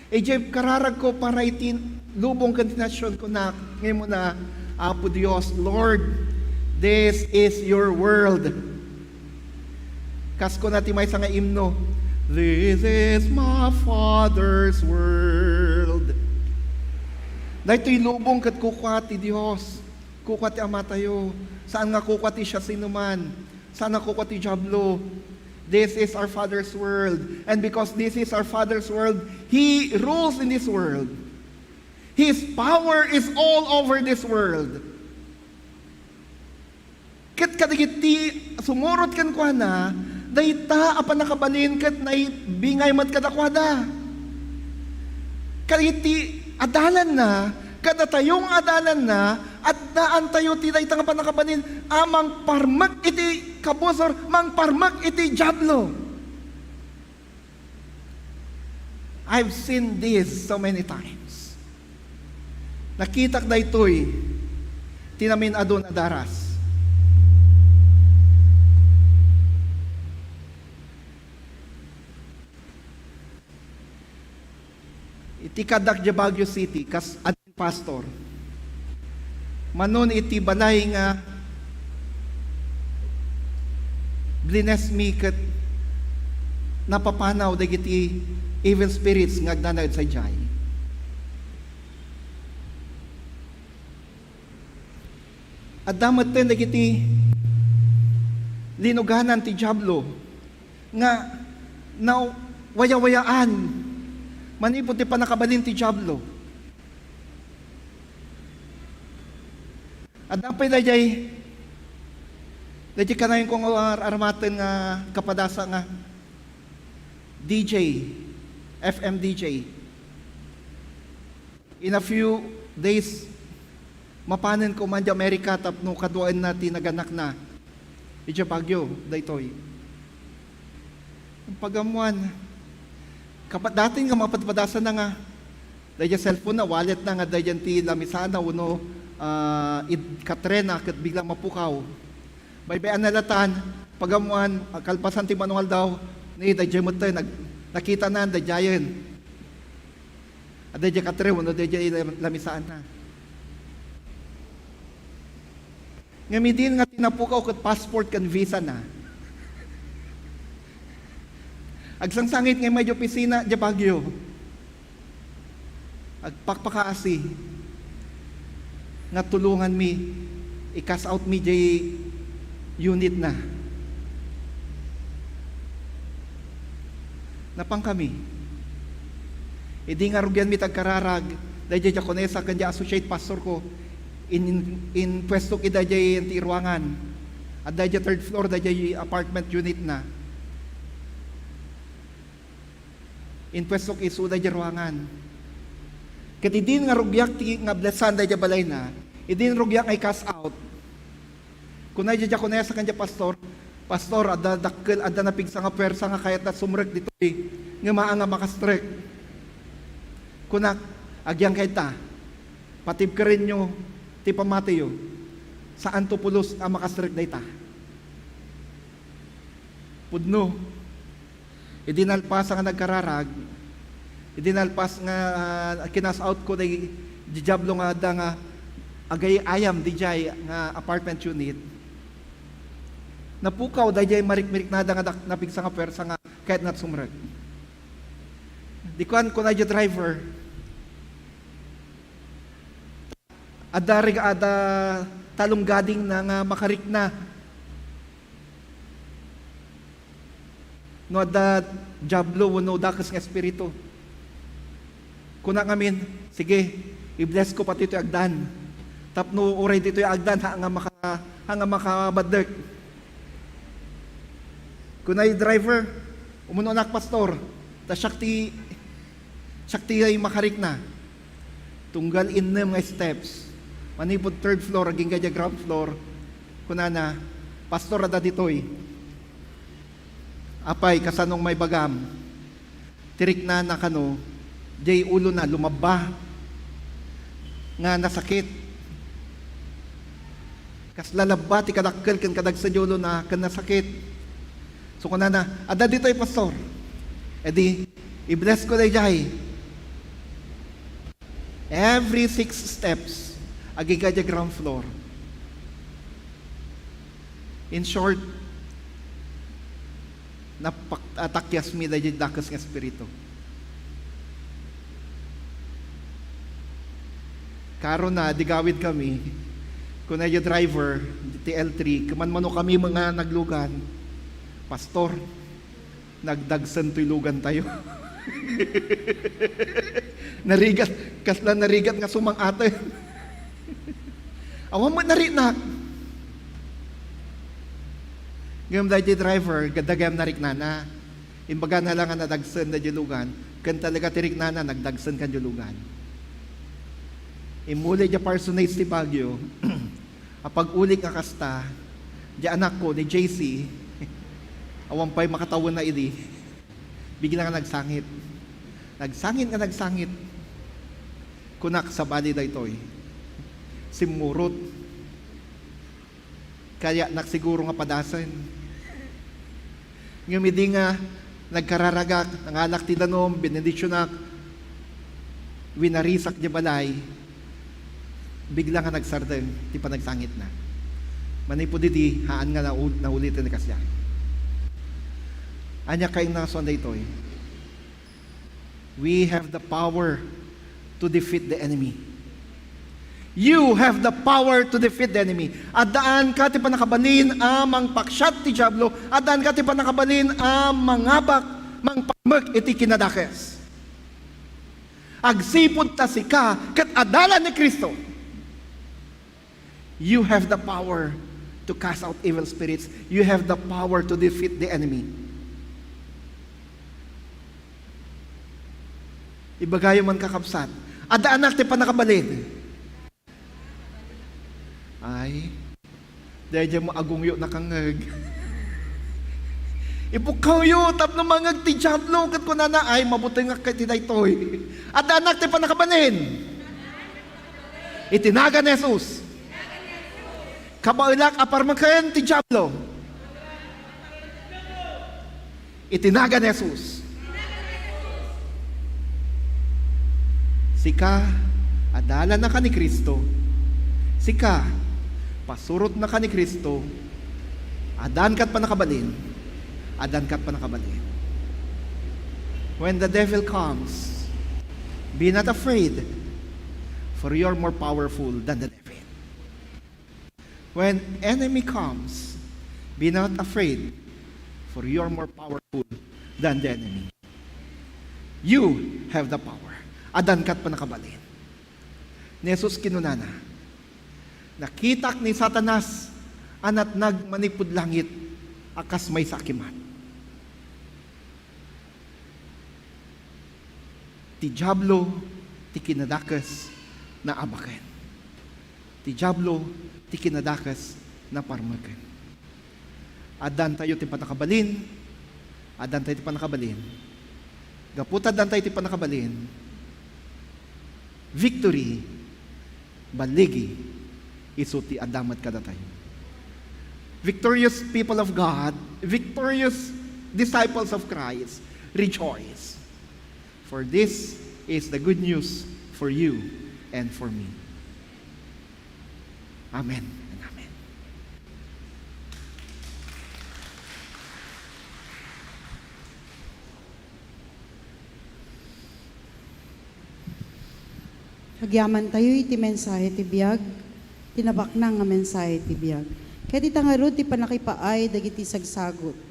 idiay kararagko para iti lubong ken ti nasion, kunak nga imuna, "Apo Dios, Lord, this is your world." Kas kuna ti maysa nga imno, "This is my Father's world." Daytoy lubong ket kukua ti Dios, kukua ti Amatayo. Saan nga kukua ti siasinoman. Saan nga kukua ti Diablo. This is our Father's world. And because this is our Father's world, He rules in this world. His power is all over this world. Ket kadagiti sumurot kenkuana, dayta a pannakabalin ket naibingay met kadakuada. Kadagiti adalanna, kadatayo nga adalanna, addaantayo ti dayta nga pannakabalin a mangparmek iti kabusor, mangparmek iti Diablo. I've seen this so many times. Nakitak daytoy ti namin-adu a daras. Iti kadak diay Baguio City, kas pastor. Manon iti balay nga blines mi ket napapanaw dagiti evil spirits nga agdanaed sadiay. Adda metten dagiti linuganan ti Diablo nga nawayawayaan manipud ti pannakabalin ti Diablo. Adda pay daydiay, daydiay kanayon ko nga ar-, aramaten nga kapadasa nga D J, F M D J. In a few days, mapanen ko man di Amerika tapno kaduaenna ti naganakna. Idiay Baguio, daytoy. Ang pag-ammuan, kapa-, dati nga mapadpadasan na nga, daydiay cellphone na, wallet na nga, daydiay ti lamisaan na, uno, ah, id katre na, ket biglang mapukaw. Baybay-an na latan, pag-ammuan, kalpasan ti manual daw, ni daydiay met, nag-, nakita na, daydiayen. Adda diay katre wenno adda diay lam-, lamisaan na. Ngem idin nga ti napukaw ket passport ken visa na. Agsangsangit nga immay diay opisina diay Baguio. Agpakpakaasi nga tulonganmi, i-cash out mi diay unit na. Napankami. Idi nga rugianmi ti agkararag, daydiay diakonesa ken diay associate pastor ko, in-, in-, inpuestok ida diay ti ruangan. Adda diay third floor, daydiay apartment unit na. Inpuestok isu daydiay ruangan. Ket idin nga rugiak ti nga blessan daydiay balayna, Idi rugiak nga i-cast out, kuna diay diakonesa ken diay pastor, "Pastor, adda dakkel, adda napigsa nga puwersa nga kayatna sumrek ditoy, ngem haan nga makastrek." Kunak, "Agyangkayta, patibkerenyo ti pamatiyo. Saanto pulos a makastrek dayta." Pudno. Idi nalpas nga nagkararag, idi nalpas nga, ah, kinas out ko daydiay diablo nga adda nga agay-ayam didiay nga apartment unit, napukaw daydiay marikmiriknada nga dak-, napigsa nga puwersa nga kayatna sumrek. Di kuan, kuna diay driver, "Adda reg-, adda talong gadingna nga makarikna no adda diablo wenno dakes nga espiritu." Kuna ngamin, "Sige, i-bless ko pati toy agdan. Tapno uray ditoy agdan, haan nga maka-, haan nga makabaddek." Kuna diay driver, "Umunonak, pastor, ta siak ti, siak ti ay makarikna." Tunggal innem nga steps, manipud third floor, agingga diay ground floor, kunana, "Pastor, adda ditoy." "Apay, kasano nga maibagam?" Ti riknana kano, diay ulona lumabba nga nasakit. Kasla labba ti kadakkel ken kadagsen diay ulona ken nasakit. So, kunana, "Adda ditoy, pastor." Idi, i-bless ko daydiay. Every six steps, agingga diay ground floor. In short, napak-, atakyasmi daydiay dakes nga espiritu. Karuna, idi gawidkami, kuna diay driver ti L three, "Kuman mano kami nga naglugan, pastor, nagdagsen toy lugantayo." Narigat, kasla narigat nga sumang-aten. Awan met nariknak. Ngem daydiay driver, gayam nariknana. Imbagana la nga nadagsen daydiay lugan, ken talaga ti riknana, nagdagsen kan diay lugan. Immuli diay parsonage ti Baguio. Apag-ulik nga kasta, diay anakko ni J C, awan pay makatawenna idi, bigla nga nagsangit. Nagsangit nga nagsangit. Kunak, "Sabali daytoy. Simmurot. Kayatnak siguro nga padasen." Ngem idi nga nagkararagak, nanganak ti danum, binendisionak, winarisak diay balay, bigla nga nagsardeng ti panagsangitna. Manipud idi, haan nga nau-, nauliten ti kasdiay. Ania kayatna nga suan daytoy? We have the power to defeat the enemy. You have the power to defeat the enemy. Addaanka ti pannakabalin a mangpaksiat ti Diablo. Addaanka ti pannakabalin a mangabak, mangpammek iti kinadakes. Agsipud ta sika ket adalan ni Cristo. You have the power to cast out evil spirits. You have the power to defeat the enemy. Ibagayo man, kakabsat, addaanak ti pannakabalin. Ay, daydiay mo agungyo nakangngeg. Ipukkawyo tapno mangngeg ti Diablo ket kunana, "Ay, mabutengak iti daytoy." Addaanak ti pannakabalin. Iti nagan ni Jesus. Kabaelak a parmeken ti Diablo. Iti nagan ni Jesus. Sika, adalannaka ni Cristo. Sika, pasurotnaka ni Cristo. Addaanka ti pannakabalin. Addaanka ti pannakabalin. When the devil comes, be not afraid, for you are more powerful than the devil. When enemy comes, be not afraid, for you are more powerful than the enemy. You have the power. Addaanka ti pannakabalin. Ni Jesus kinunana, "Nakitak ni Satanas a natnag manipud langit a kas maysa a kimat." Ti Diablo, ti kinadakes, naabaken. Ti ti Diablo ti kinadakes na parmeken. Addantayo ti pannakabalin, addantayo ti pannakabalin. Gapu ta addantayo ti pannakabalin, victory, balligi, isu ti adda met kadatayo. Victorious people of God, victorious disciples of Christ, rejoice. For this is the good news for you and for me. Amen and amen. Agyamantayo iti mensahe ti biag, ti nabaknang nga mensahe ti biag. Ket ita ngarud ti pannakipaay dagiti sagsagut.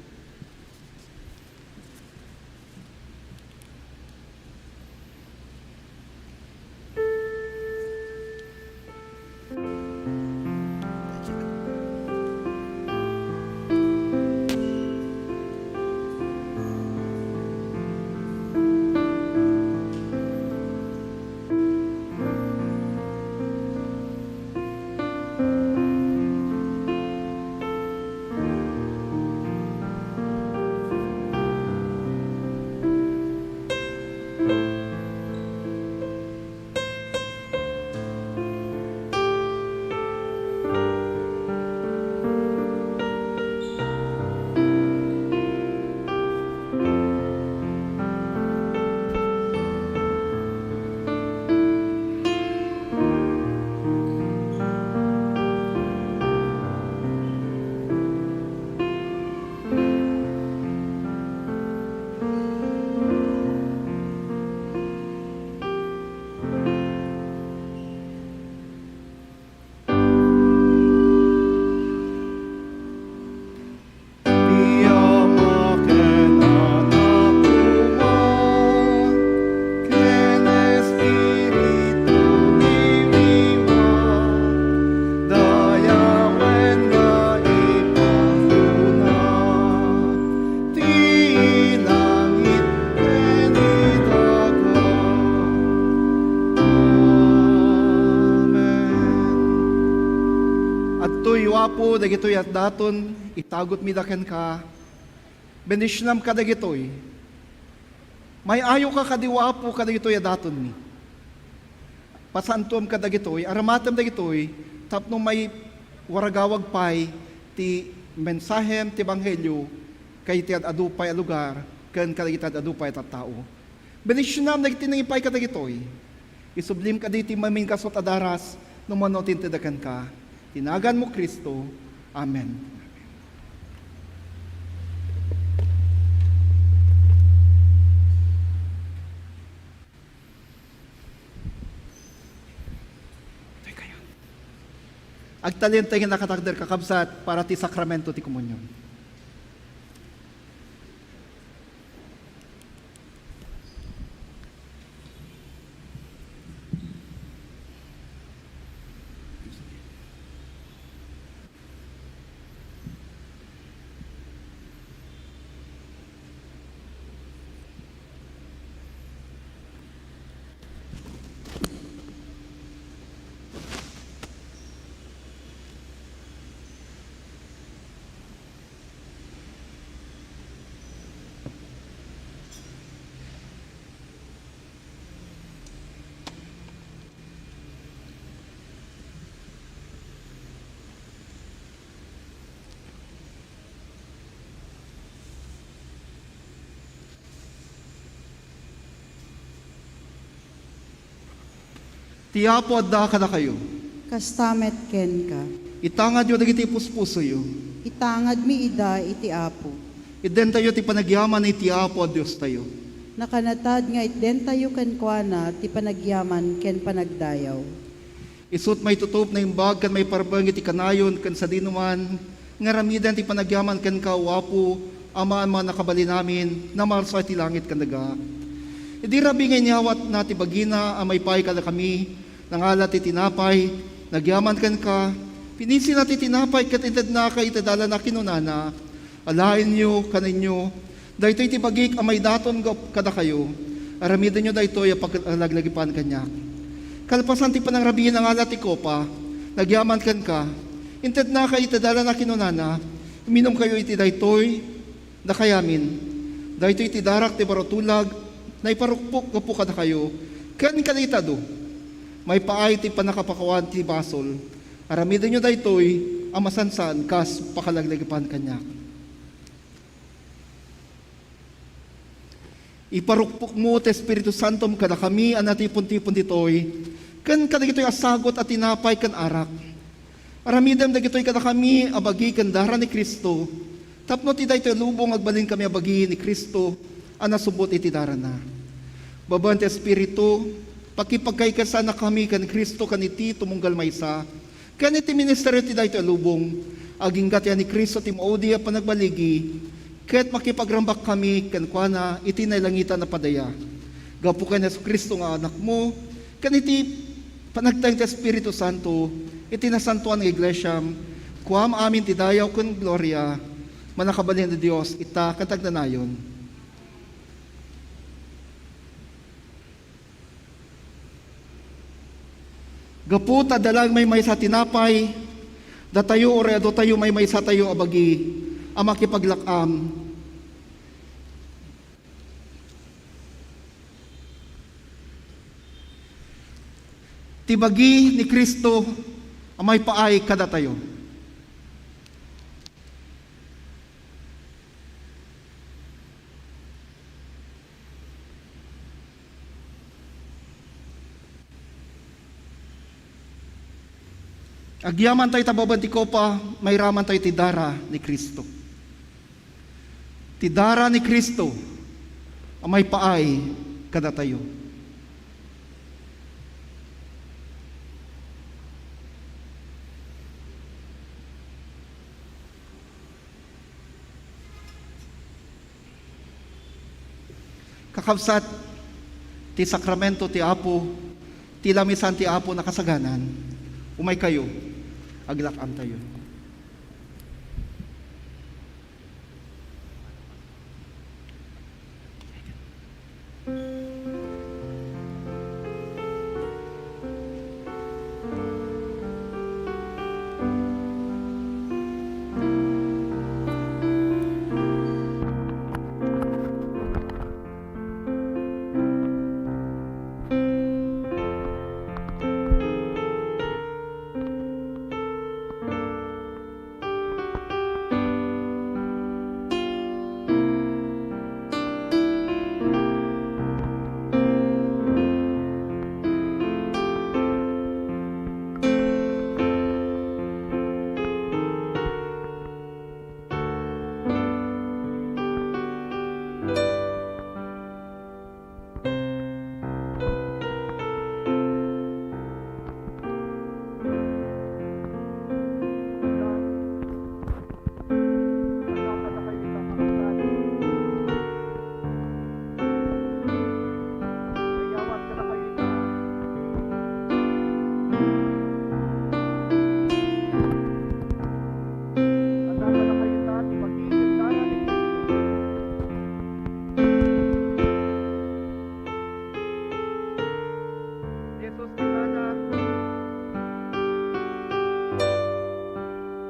Ti Ama ken Anak ket ken Espiritu ti Dios, dayawen nga ipanguna ti langit ken itaga. Amen. Adtoy, O Apo, dagitoy a daton, itagutmi da kenka. Bendisionam kadagitoy. May-ayoka kadi, O Apo, kadagitoy a datonmi. Pasantuem kadagitoy, aramatem dagitoy, tapno maiwaragawag pay ti mensahem ti ebanghelio kadagiti ad-adu pay a lugar ken kadagiti ad-adu pay a tattao. Bendisionam dagiti nangipaay kadagitoy. Isublim kadi ti mamingasut a daras no mano ti intedda kenka. Ti naganmo, Cristo. Amen. Agtalintay nga nakatakder, kakabsat, para ti sakramento ti komunion. Ti Apo adda kadakayo. Kasta met kenka. Itangadyo dagiti puspusoyo. Itangadmi ida iti Apo. Itdentayo ti panagyaman iti Apo a Diostayo. Nakanatad nga itdentayo kenkuana ti panagyaman ken panagdayaw. Isut' maitutup, naimbag ken maiparbeng iti kanayon ken sadinoman nga aramiden ti panagyaman kenka, O Apo, Ama a Mannakabalin amin, namarsua iti langit ken daga. Idi rabii nga inyawatna ti bagina a maipaay kadakami, nangala ti tinapay, nagyaman kenka, pinisina ti tinapay ket intedna iti dalanna, kinunana, "Alaenyo, kanenyo, daytoy ti bagik a maidaton kadakayo. Aramidenyo daytoy a paglaglagipan kaniak." Kalpasan ti panangrabii, nangala ti kopa, agyaman kenka. Intednaka iti dalan a kinunana, "Uminumkayo iti daytoy, dakayamin. Daytoy ti darak ti baro a tulag, naiparukpok gapu kadakayo, ken kadagiti adu. Maipaay ti pannakapakawan ti basol. Aramidenyo daytoy a masansan kas pakalaglagipan kaniak." Iparukpokmo ti Espiritu Santom kadakami a natipon-tipon ditoy, ken kadagitoy a sagut a tinapay ken arak. Aramidem dagitoy kadakami a bagi ken dara ni Cristo, tapno ti daytoy a lubong agbalinkami a bagi ni Cristo a nasubot iti darana. Babaen ti Espiritu, pakipagkaykaysannakami ken Cristo ken iti tumunggal maysa, ken iti ministerio ti daytoy a lubong, agingga ti ni Cristo ti maudi a panagbaligi, ket makipagrambak kami kenkuana iti nailangitan a padaya. Gapu ken Jesu-Cristo nga Anakmo, ken iti panagteng ti Espiritu Santo, iti nasantoan nga iglesiam, kuam amin ti dayaw ken gloria, mannakabalin a Dios, ita ken agnanayon. Gapu ta adda laeng maymaysa a tinapay, datayo uray adu tayo maymaysatayo a bagi a makipaglak-am. Ti bagi ni Cristo a maipaay kadatayo. Agyamantayo ta babaen ti kopa, mairamantayo ti dara ni Cristo. Ti dara ni Cristo a maipaay kadatayo. Kakabsat, ti sakramento ti Apo, ti lamisan ti Apo nakasaganan. Umaykayo, aglak-amtayo. Jesus, kinana,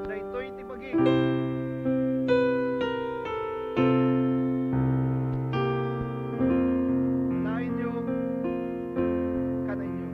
daytoy ti bagik. Unaenyo, kanaenyo.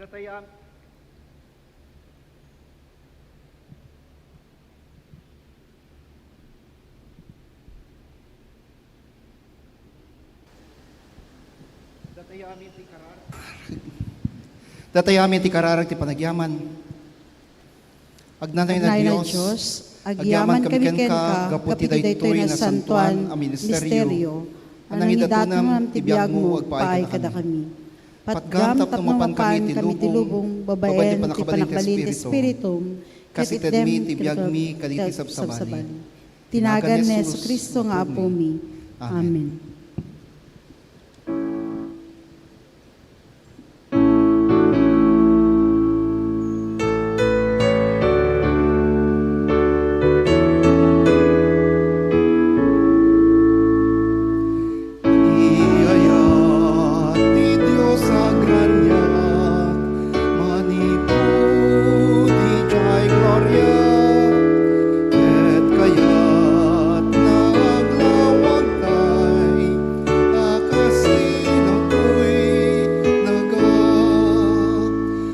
Tayo am-, Datayo amin ti karar-, datayo amin ti kararag ti panagyaman. Agnanayon a Agnanayon a Dios, Dios, agyaman agyaman kami kami kenka kenka gapu ti gapu ti daytoy daytoy nasantoan nasantoan a a misteryo, misteryo, a a nangidatonam nangidatonam ti ti biagmo biagmo agpaay agpaay kadakami. Patgam tapno mapan kami ti lubong, babaen ti panakabalin ti Espiritum, ket itdem ti biagmi kadagiti sabsabali. Tinagan ni Jesu-Cristo nga Apomi. Amen. Iyayat ti Dios agraniat, manipud idiay gloria, ket kayatna aglawagtay, ta kasino toy daga.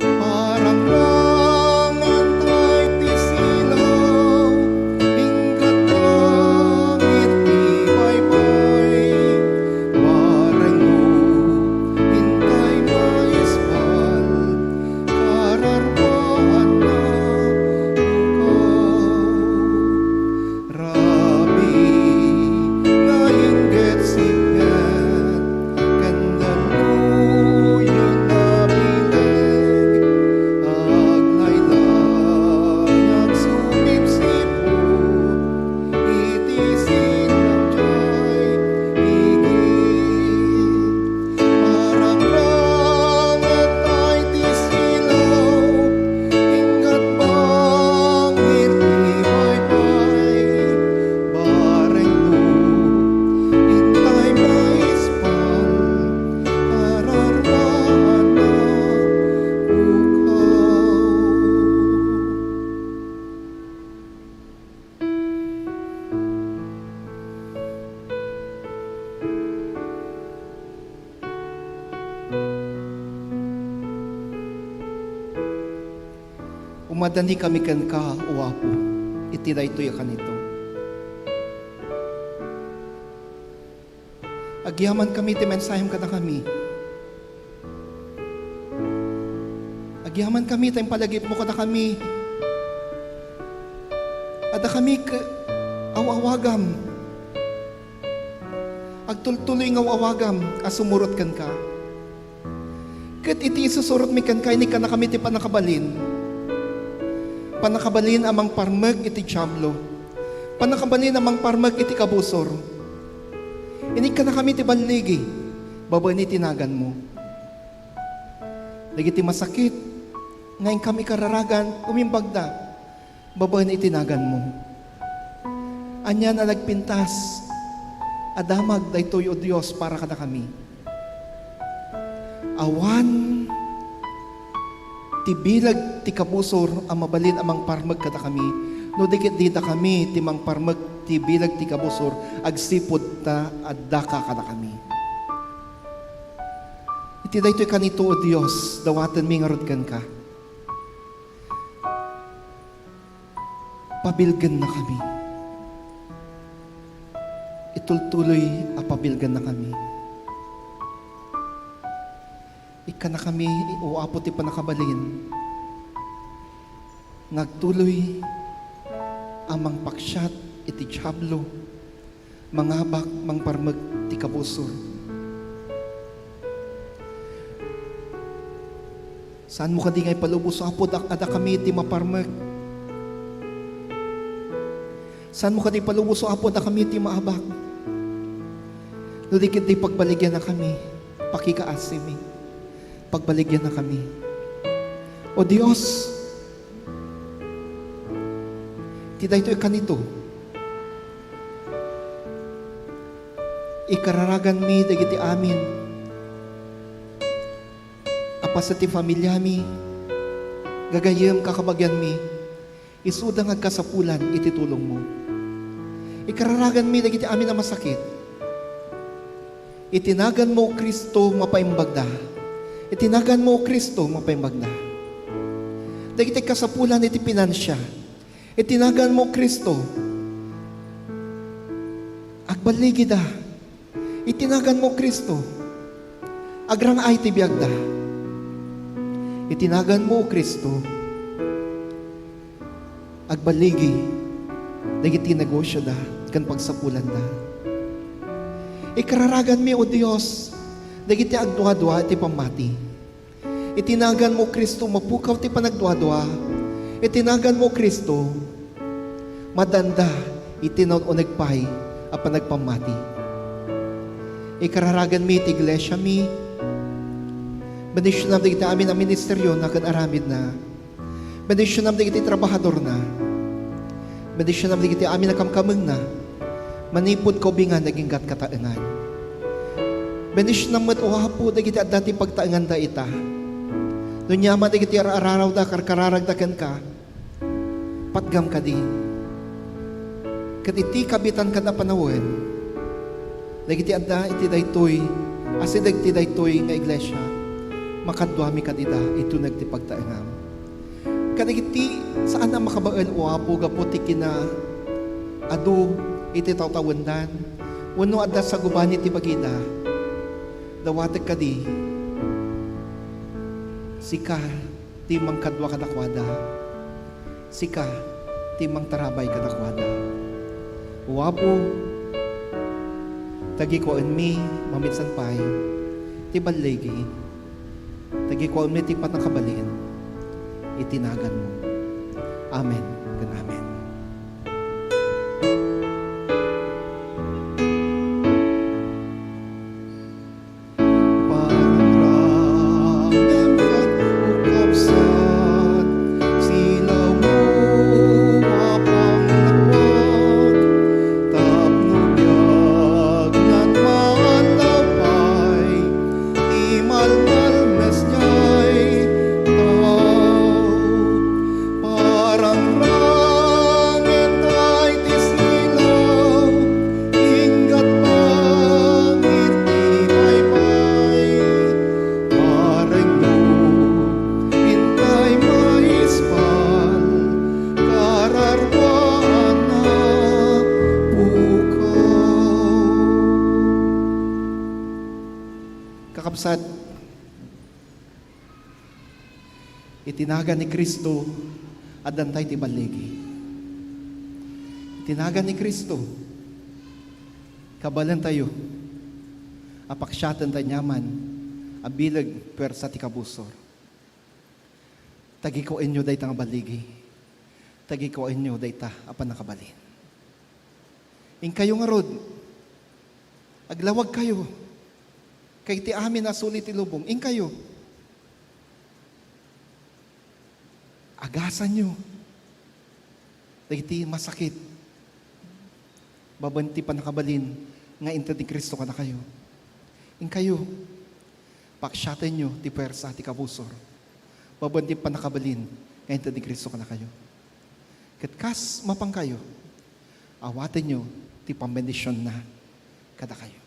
Parangrangantay ti silaw, inggad langit ti baybay. Barengko, intay maispal, kararwaanna ukaw. Rabii nga inggit sipnget ken dalluyen a bileg, aglaylay, agsupipsiput iti silaw jay igid. Parangrangantay ti silaw, inggad langit ti baybay. Barengko, intay maispal, kararwaanna ukaw. Umadanikami kenka, O Apo, iti daytoy a kanito. Agyamankami ti mensahem kadakami. Agyamankami ta impalagipmo kadakami. Addakami ket aw-awagam. Agtultuloy nga aw-awagam a sumurot kenka. Ket iti isusurotmi kenka, inikkannakami ti pannakabalin. Pannakabalin a mangparmek iti Diablo. Pannakabalin a mangparmek iti kabusor. Inikkannakami ti balligi babaen iti naganmo. Dagiti masakit nga inkami kararagan, umimbagda babaen iti naganmo. Ania a nagpintas a damag daytoy, O Dios, para kadakami? Awan ti bileg ti kabusor a mabalin a mangparmek kadakami, no di ket didakami ti mangparmek ti bileg ti kabusor agsipud ta addaka kadakami. Iti daytoy kanito, O Dios, dawatenmi ngarud kenka. Pabilgennakami. Itultuloy a pabilgennakami. Ikkannakami, O Apo, ti pannakabalin nga agtuloy a mangpaksiat iti Diablo, mangabak, mangparmek ti kabusor. Saanmo kadi nga ipalubos, Apo, dak-, a dakami ti maparmek? Saanmo kadi ipalubos, Apo, a dakami ti maabak? No di ketdi, pagbaligyanakami, pakikaasimi. Pagbaligyanakami. O Dios, ti daytoy kanito, ikararaganmi dagiti amin a paset ti familiami, gagayyem, kakabagianmi, isuda nga agkasapulan iti tulongmo. Ikararaganmi dagiti amin a masakit. Iti naganmo, Cristo, mapaimbagda. Iti naganmo, O Cristo, mapaimbagna. Dagiti kasapulan iti pinansia. Iti naganmo, O Cristo, agballigida. Iti naganmo, O Cristo, agrang-ay ti biagda. Iti naganmo, O Cristo, agballigi dagiti negosioda ken pagsapulanda. Ikararaganmi, O Dios, dagiti agduadua iti pammati. Iti naganmo, Cristo, mapukaw ti panagduadua. Iti naganmo, Cristo, madanda iti naun-uneg pay a panagpammati. Ikararaganmi ti iglesiami. Bendisionam dagiti amin a ministerio na ken aramidna. Bendisionam dagiti trabahadorna. Bendisionam dagiti amin a kamkamengna. Manipud kaubingan, naginggat kataengan. Bendisionam met, O Apo, dagiti adda ti pagtaenganda ita. No ania man dagiti ar-ararawda, karkararagda kenka, patgam kadi. Ket iti kabitan ken a panawen, dagiti adda iti daytoy, asideg ti daytoy nga iglesia, makaduami kadida iti uneg ti pagtaengam. Kadagiti saan a makabael, O Apo, gapu ti kinaadu iti tawtawendan, wenno adda saguban iti bagida, dawatek kadi, sika ti mangkadua kadakuada. Sika ti mangtarabay kadakuada. O Apo, tagikuaenmi maminsan pay ti balligi. Tagikuaenmi ti pannakabalin iti naganmo. Amen ken amen. Parang ket ukabsat, silaw mo a pangnapag, tapno biag nan maandaw pay, ti malmalmes diay tao. Parang rangit ay ti silaw, inggat pangit ti baybay. Parengno, intay maispal, kararwaan a pukaw. Kakabsat, iti nagan ni Cristo, addantay ti balligi. Iti nagan ni Cristo, kabalentayo a paksiaten ti aniaman a bileg puersa ti kabusor. Tagikuaenyo dayta nga balligi. Tagikuaenyo dayta a pannakabalin. Inkayo ngarud, aglawagkayo. Kay ti amin a suli ti lubong, inkayo. Agasanyo dagiti masakit babaen ti pannakabalin nga inted ni Cristo kadakayo. Inkayo, paksiatenyo ti puersa ti kabusor babaen ti pannakabalin nga inted ni Cristo kadakayo. Ket kas mapankayo, awatenyo ti pambendisionna kadakayo.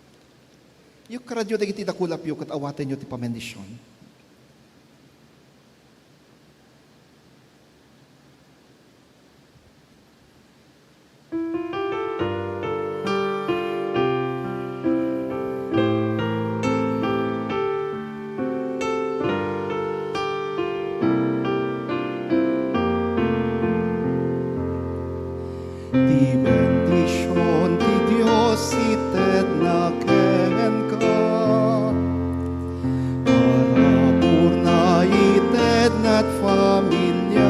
Yukkaradyo dagiti dakulapyo ket awatenyo ti pambendision. Ti bendision ti Dios itedna kenka. Parabur na itednad familiam.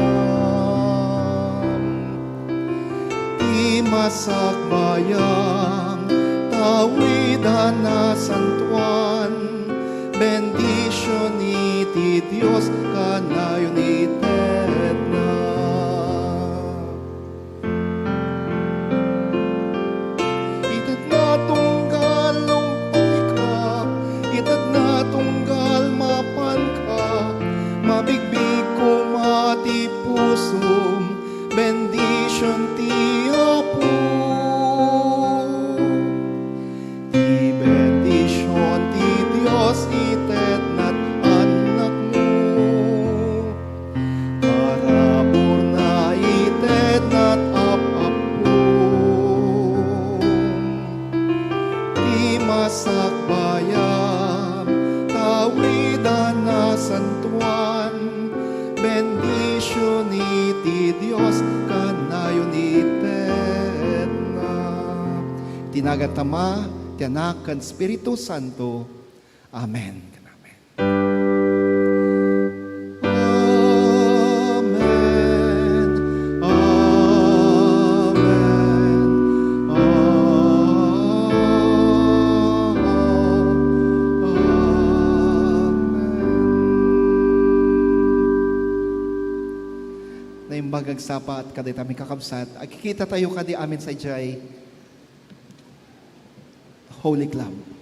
Ti masakbayan, tawidan a santuan, bendision iti Dios kanayon itedna. Itedna tunggal umpayka, itedna tunggal mapanka, mabigbig koma ti pusom, bendision ti Apo. Ti bendision ti Dios itednad an Bendisyoni ti Dios, kanayon itedna. Ti nagan ti Ama, ti Anak, ken Espiritu Santo. Amen. Amen. Amen. Amen. Naimbag nga agsapaat kadayta, amin kakabsat. Agkikita tayo kadi amin sa idiay Holy Club.